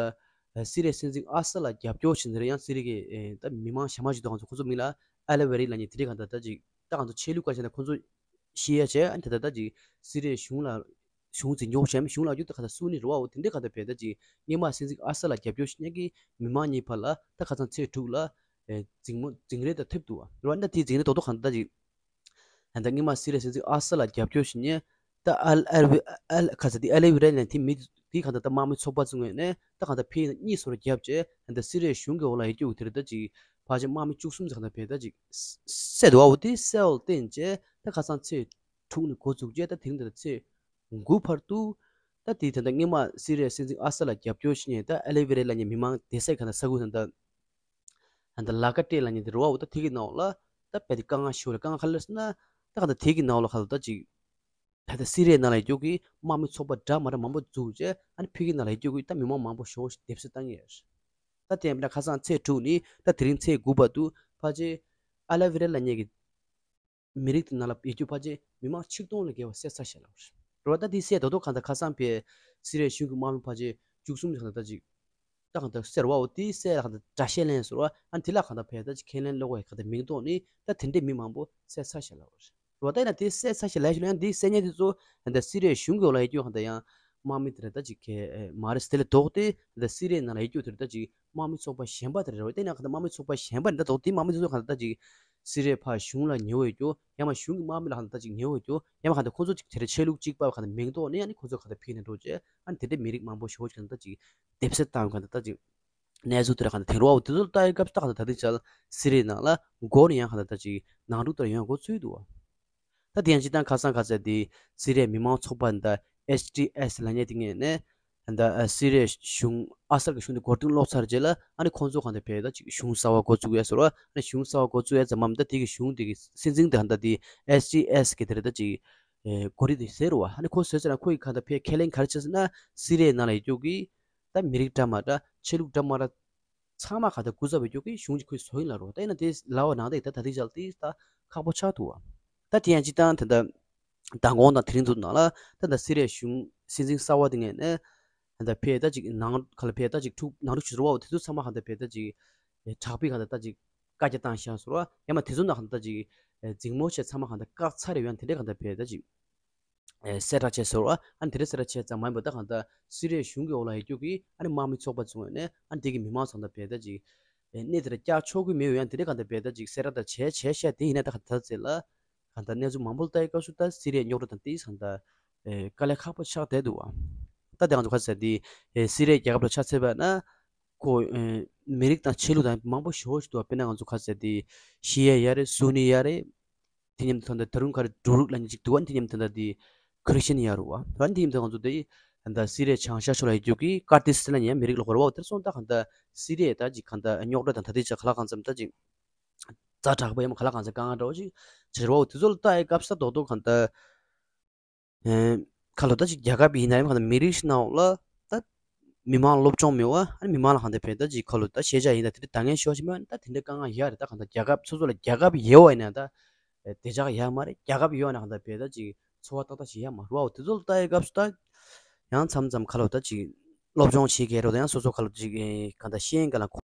སི་རི་ཡའི་སྲིད་འཛིན་ཨ་སཱད་ལ་རྒྱབ་སྐྱོར་བྱེད་ནི་རེད། ཡང་སི་རི་ཡའི་ད་མི་མང་ཞན་མ་ཞིག་འདུག་ང་ཚོ་ཁོ་ཚོ་མིང་ལ་ཨ་ལེ་ཝེ་རི་ལབ་མཁན་དེ་རིགས་གང་ད་ད་ཅིག་ད་ང་ཚོ་ཆོས་ལུགས་བཀའ་བྱས་ན་ཁོ་ཚོ་ཤི་ཡ་བྱས། ཨ་ནི་ད་ད་ད་ཅིག་སི་རི་ཡའི་གཞུང་ལ་གཞུང་འཛིན་སྐྱོང་བྱས་མི་གཞུང་ལ་རྒྱུ་ད་ག་ད་སུ་ནི་རེད་བ། འོ་དེ་འདྲས་གང་ད་བས་ད་ཅིག་སྔོན་མ་སྲིད་འཛིན་ཨ་སཱད་ལ་རྒྱབ་སྐྱོར་བྱེད་མཁན་གྱི་མི་མང་གཉིས་བར་ལ་ད་ཁ་སང་ཚེས་དྲུག་ལ་འཛིང་མོ་འཛིང་རེས་ད་ཐེབས་འདུག་བ། རེད་བ། ད་དེ་འཛིང་རེས་ཏོག་ཏོག་གང་ད་ད་ཅིག་ད་ལྟ་སྔོན་མ་སི་རི་ཡའི་སྲིད་འཛིན་ཨ་སཱད་ལ་རྒྱབ་སྐྱོར་བྱེད་མཁན་ད་ཨལ་ཨལ་ཝི་ཨལ་ཁ་ས་དེ་ཨ་ལེ་ཝི་རེ་ལན་དེ་མི་དེ་གང་ད་ད་དམག་མི་ཚོགས་པ་ཚོ་ངོས་ནས་ད་གང་ད་ཕེ་གཉིས་སོར་རྒྱབ་བྱས་ད་ལྟ་སི་རི་ཡའི་གཞུང་གི་འོག་ལ་ཡོད་རྒྱུ་དེ་རེད། ད་ཅིག་ཕལ་ཆེར་དམག་མི་བཅུ་གསུམ་ཙམ་གང་ད་བས་ད་ཅིག་བསད་འདུག་བ། འོ་དེ་བསད་འོག་བརྟེན་བྱས་ད་ཁ་སང་ཚེས་དྲུག་ནས་འགོ་བཙུགས་རྗེས་ད་དེ་རིང་ད་ལྟ་ཚེས་དགུ་བར་དུ་ད་དེ་ད་ལྟ་སྔོན་མ་སི་རི་ཡའི་སྲིད་འཛིན་ཨ་སཱད་ལ་རྒྱབ་སྐྱོར་བྱེད་མཁན་ད་ཨ་ལེ་ཝི་རེ་ལབ་མཁན་མི་མང་སྡོད་ས་གང་ད་ས་ཁུལ་ད་ད་ ད་ལ་ཀ་ཏྲེ་ལབ་མཁན་དེ་རེད་བ། འོ་ད་དེ་གི་ནང་ལ་ད་རྦད་དེ་དཀའ་ངལ་ཞེ་པོ་རེད། དཀའ་ངལ་ག་རེ་རེད་ཟེར་ན། ད་ག་ད་དེ་གི་ནང་ལ་ག་ལ་ད་ཅིག་ད་ལྟ་སི་རི་ཡའི་ནང་ལ་ཡོད་རྒྱུ་གི་དམག་མི་ཚོགས་པ་འདྲ་མ་འདྲ་མང་པོ་བཙུགས་བྱས། ཨ་ནི་ཕ་གི་ནང་ལ་ཡོད་རྒྱུ་གི་ད་མི་མང་མང་པོ་ཞེ་པོ་ཞིག་སྡེབ་གསོད་བཏང་གི་ཡོད་རེད། ད་དེ་ཡིན་ན་ཁ་སང་ཚེས་དྲུག་ནས་ད་དེ་རིང་ཚེས་དགུ་བར་དུ་ཕལ་ཆེར་ཨ་ལ་བི་ར་ལབ་མཁན་གི་མི་རིགས་དེ་ནང་ལ་ཡོད་རྒྱུ་ཕལ་ཆེར་མི་མང་ཆིག་སྟོང་ལས་བརྒལ་བ་བསད་ཚར་བཞག་ལབ་རེད། རེད་བ། ད་དེ་བསད་ད་དུང་གང་ལྟར་ཁ་སང་ཕར་སི་རི་ཡའི་གཞུང་གི་དམག་མི་ཕལ་ཆེར་བཅུ་གསུམ་ཞིག་གང་ལྟར་ད་ཅིག་ད་གང་ལྟར་བསད་རེད་བ། འོ་དེ་བསད་ལ་གང་ལྟར་དགྲ་ཤ་ལེན་ཟེར་བ། ཨ་ནི་དེ་ལ་གང་ལྟར་ཕར་ད་ཅིག་ཁས་ལེན་བློ་ཁོག་གང་ལྟར་མིང་ཐོག་ནས་ད་དེ་འདྲའི་མི་མང་པོ་བསད་ཚར་བཞག་ལབ་རེད། རེད་བ། ད་ཡིན་ན་དེ་བསད་ཚར་བཞག་ལབ་ཞིག་ལ་ཡང་དེ་བསད་མཁན་དེ་ཚོ་ད་སི་རི་ཡའི་གཞུང་གི་འོག་ལ་ཡོད་རྒྱུ་གང་ལྟར་ཡང་དམག་མི་དེ་རེད། ད་ཅིག་ག་མ་རེད། དེ་ལས་ལྡོག་སྟེ་ད་སི་རི་ཡའི་ནང་ལ་ཡོད་རྒྱུ་དེ་རེད། ད་ཅིག་དམག་མི་ཚོགས་པ་གཞན་པ་དེ་རེད་བ། དེ་ཡིན་ན་གང་ལྟར་དམག་མི་ཚོགས་པ་གཞན་པ་རེད། ད་ལྡོག་སྟེ་དམག་མི་དེ་ཚོ་གང་ལྟར་ད་ཅིག་སི་རི་ཡ་ཕར་གཞུང་ལ་ཉེ་བོ་ཡོད་རྒྱུ། ཡང་མ་གཞུང་གི་དམག་མི་ལ་གང་ལྟར་ད་ཅིག་ཉེ་བོ་ཡོད་རྒྱུ། ཡང་མ་གང་ལྟར་ཁོང་ཚོ་ཅིག་དེ་རེད། ཆོས་ལུགས་གཅིག་པ་གང་ལྟར་མིང་ཐོག་ནས་ཨ་ནི་ཁོང་ཚོ་གང་ལྟར་ཕུད་ནས་འགྲོ་བྱས། ཨ་ནི་དེ་འདྲའི་མི་རིགས་མང་པོ་ཞེ་པོ་ཅིག་གང་ལྟར་ད་ཅིག་སྡེབ་གསོད་བཏང་བའི་གང་ལྟར་ད་ཅིག་གནས་ཚུལ་དེ་རེད། གང་ལྟར་དེང་རབས་འོ་དེ་ཚོ་ལ་ལྟ་ཡི་སྐབས་སུ་ད་གང་ལྟར་དེང་སང་སི་རི་ཡའི་ནང་ལ་མགོ་ནས་ཡང་གང་ལྟར་ད་ཅིག་ནང་འཁྲུག་ལྟར་ཡོང་འགོ་ཚུགས་འདུག་བ། ད་དེ་ཡང་སྤྱིར་བཏང་ཁ་སང་ག་ཚོད་དེ་སི་རི་ཡའི་མི་མང་ཚོགས་པ་འདི་ཨེཆ་ཊི་ཨེས་ལབ་མཁན་དེ་ངོས་ནས་ད་ལྟ་སི་རི་ཡའི་གཞུང་ཨ་སར་གྱི་གཞུང་དེ་མགོ་རྟིང་སློག་ཚར་རྗེས་ལ་ཨ་ནི་ཁོང་ཚོ་གང་ལྟར་ཕར་ད་ཅིག་གཞུང་གསར་པ་འགོ་བཙུགས་ཡས་ཟེར་བ། ཨ་ནི་གཞུང་གསར་པ་འགོ་བཙུགས་ཡས་ཙམ་མམ་ད་དེ་གི་གཞུང་དེ་གི་སྲིད་འཛིན་དེ་གང་ལྟར་དེ་ཨེཆ་ཊི་ཨེས་གི་དེ་རེད། ད་ཅིག་ཨེ་འགོ་ཁྲིད་དེ་ཟེར་བ། ཨ་ནི་ཁོ་ཟེར་ཟེར་ན་ཁོ་ཡི་གང་ལྟར་ཕར་ཁས་ལེན་ག་རེ་བྱས་ཟེར་ན། སི་རི་ཡའི་ནང་ལ་ཡོད་རྒྱུ་གི་ད་མི་རིགས་འདྲ་མ་འདྲ་ཆོས་ལུགས་འདྲ་མ་འདྲ་ཚང་མ་གང་ལྟར་སྐུ་ཚབ་ཡོད་རྒྱུ་གི་གཞུང་གཅིག་ཁོས་བཟོ་ཡིན་ལབ་རེད་བ། ད་ཡིན་ན་དེ་ལབ་པ་ནང་བཞིན་ད་ད་ལྟའི་ཆར་དེ་ད་ཁག་པོ་ཆགས་འདུག་བ། ད་དེ་ཡང་སྤྱིར་བཏང་ད་ལྟ་མདང་དགོང་དང་དེ་རིང་ཚོ་ནང་ལ་ད་ལྟ་སི་རི་ཡའི་གཞུང་སྲིད་འཛིན་གསར་པ་དེ་ངོས་ནས་ད་ལྟ་ཕར་ད་ཅིག་ནང་ག་ལ་ཕར་ད་ཅིག་འཁྲུག་ནང་འཁྲུག་བྱེད་རོགས་བ། དེ་ཚོ་ཚང་མ་གང་ལྟར་ཕར་ད་ཅིག་དྲག་པོའི་གང་ལྟར་ད་ཅིག་བཀའ་རྒྱ་བཏང་བཞག་ཟེར་བ། ཡང་མ་དེ་ཚོ་ནང་གང་ལྟར་ད་ཅིག་འཛིང་མོ་བྱས་ཚང་མ་གང་ལྟར་བཀག་ཚར་རེད། ཡང་དེ་འདྲ་གང་ལྟར་ཕར་ད་ཅིག་ཨེ་གསལ་བསྒྲགས་བྱས་ཟེར་བ། ཨ་ནི་དེ་འདྲ་གསལ་བསྒྲགས་བྱས་ཙམ་མ་ཡིན་པར་ད་གང་ལྟར་སི་རི་ཡའི་གཞུང་གི་འོག་ལ་ཡོད་རྒྱུ་གི་ཨ་ནི་དམག་མི་ཚོགས་པ་ཚོ་ནས་ཨ་ནི་དེ་གི་མི་མང་ཚོ་ད་ཕར་ད་ཅིག་ཨེ་གནས་དེར་བསྐྱར་ཆོག་གི་མེད་པ། ཡང་དེ་འདྲ་གང་ལྟར་ཕར་ད་ཅིག་གསལ་བསྒྲགས་ད་བྱས་བྱས་བྱས། དེ་ཡིན་ན་ད་གང་ལྟར་ཚེ་ལ་གང་ལྟར་གནས་ཚུལ་མང་པོ་ལ་ལྟ་ཡི་སྐབས་སུ་ད་སི་རི་ཡའི་རྙོག་དྲ་དང་དེ་གང་ལྟར་ཨེ་དཀའ་ལས་ཁག་པོ་ཆགས་བསྡད་འདུག་བ། ད་དེ་ང་ཚོ་ག་ཚོད་དེ་ཨེ་སི་རི་ཡའི་རྒྱལ་ཁབ་ལ་ཆ་མཚོན་པ་ན་ཁོ་ཨེ་མི་རིགས་དང་ཆོས་ལུགས་དང་མང་པོ་ཞེ་པོ་ཞིག་འདུག་བ། དཔེར་ན་ང་ཚོ་ག་ཚོད་དེ་ཤི་ཡ་ཡ་རེད། སུ་ནི་ཡ་རེད། དེ་མཉམ་དུ་ད་ལྟ་ད་རུང་ག་རེ་ཌུ་རུག་ལབ་མཁན་ཅིག་འདུག་བ། དེ་མཉམ་དུ་ད་ལྟ་དེ་ཁི་རི་སི་ཊན་ཡ་རུ་བ། ད་དེ་མཉམ་དུ་ང་ཚོ་དེ་ད་ལྟ་སི་རི་ཡའི་བྱང་ཤར་ཕྱོགས་ལ་ཡོད་རྒྱུ་གི་ཀར་ཏི་སི་ལབ་མཁན་ཡང་མི་རིགས་ལ་གོ་ར་བ། དེར་སོང་ད་གང་ལྟར་སི་རི་ཡའི་ད་ཅིག་གང་ལྟར་རྙོག་དྲ་དང་ད་ལྟའི་ཆ་ག་ལ་གང་འཚམ་ད་ཅིག་ཛ་དྲག་པོ་ཡང་ག་ལ་གང་འཚམ་དཀའ་ངལ་འདྲ་བོ་ཅིག་བྱེད་ར་བ། དེ་ཚོ་ལ་ལྟ་ཡི་སྐབས་སུ་ད་རྡོག་རྡོག་གང་ལྟར་ཨེ་ཁ་ལོ་ད་ཅིག་རྒྱལ་ཁབ་ཡིན་ན་ཡང་གང་ལྟར་མི་རིགས་ཤིག་ནང་ལ་ད་མི་མང་སློབ་སྦྱོང་མེད་པ། ཨ་ནི་མི་མང་ལ་གང་ལྟར་ཕར་ད་ཅིག་ཁ་ལོ་ད་ཤེས་བྱ་ཡིན་ད་དེ་འདྲ་ད་ངན་ཤོས་ཤིག་མེད་པ། ད་དེ་འདྲ་དཀའ་ངལ་ཡོད་རེད། ད་གང་ལྟར་རྒྱལ་ཁབ་སོ་སོ་ལ་རྒྱལ་ཁབ་ཡོད་པ་ཡིན་ན་ད་ཨེ་བདེ་འཇགས་ཡོད་མ་རེད། རྒྱལ་ཁབ་ཡོད་ན་གང་ལྟར་ཕར་ད་ཅིག་འཚོ་བ་ཏག་ཏག་ཞིག་ཡོད་མ་རེད་བ། དེ་ཚོ་ལ་ལྟ་ཡི་སྐབས་སུ་ད་ཡང་མཚམས་མཚམས་ཁ་ལོ་ད་ཅིག་སློབ་སྦྱོང་བྱེད་དགོས་རེད། ད་ཡང་སོ་སོ་ཁ་ལོ་ཅིག་ཨེ་གང་ལྟར་ཤེས་ཡོན་སྒང་ལ་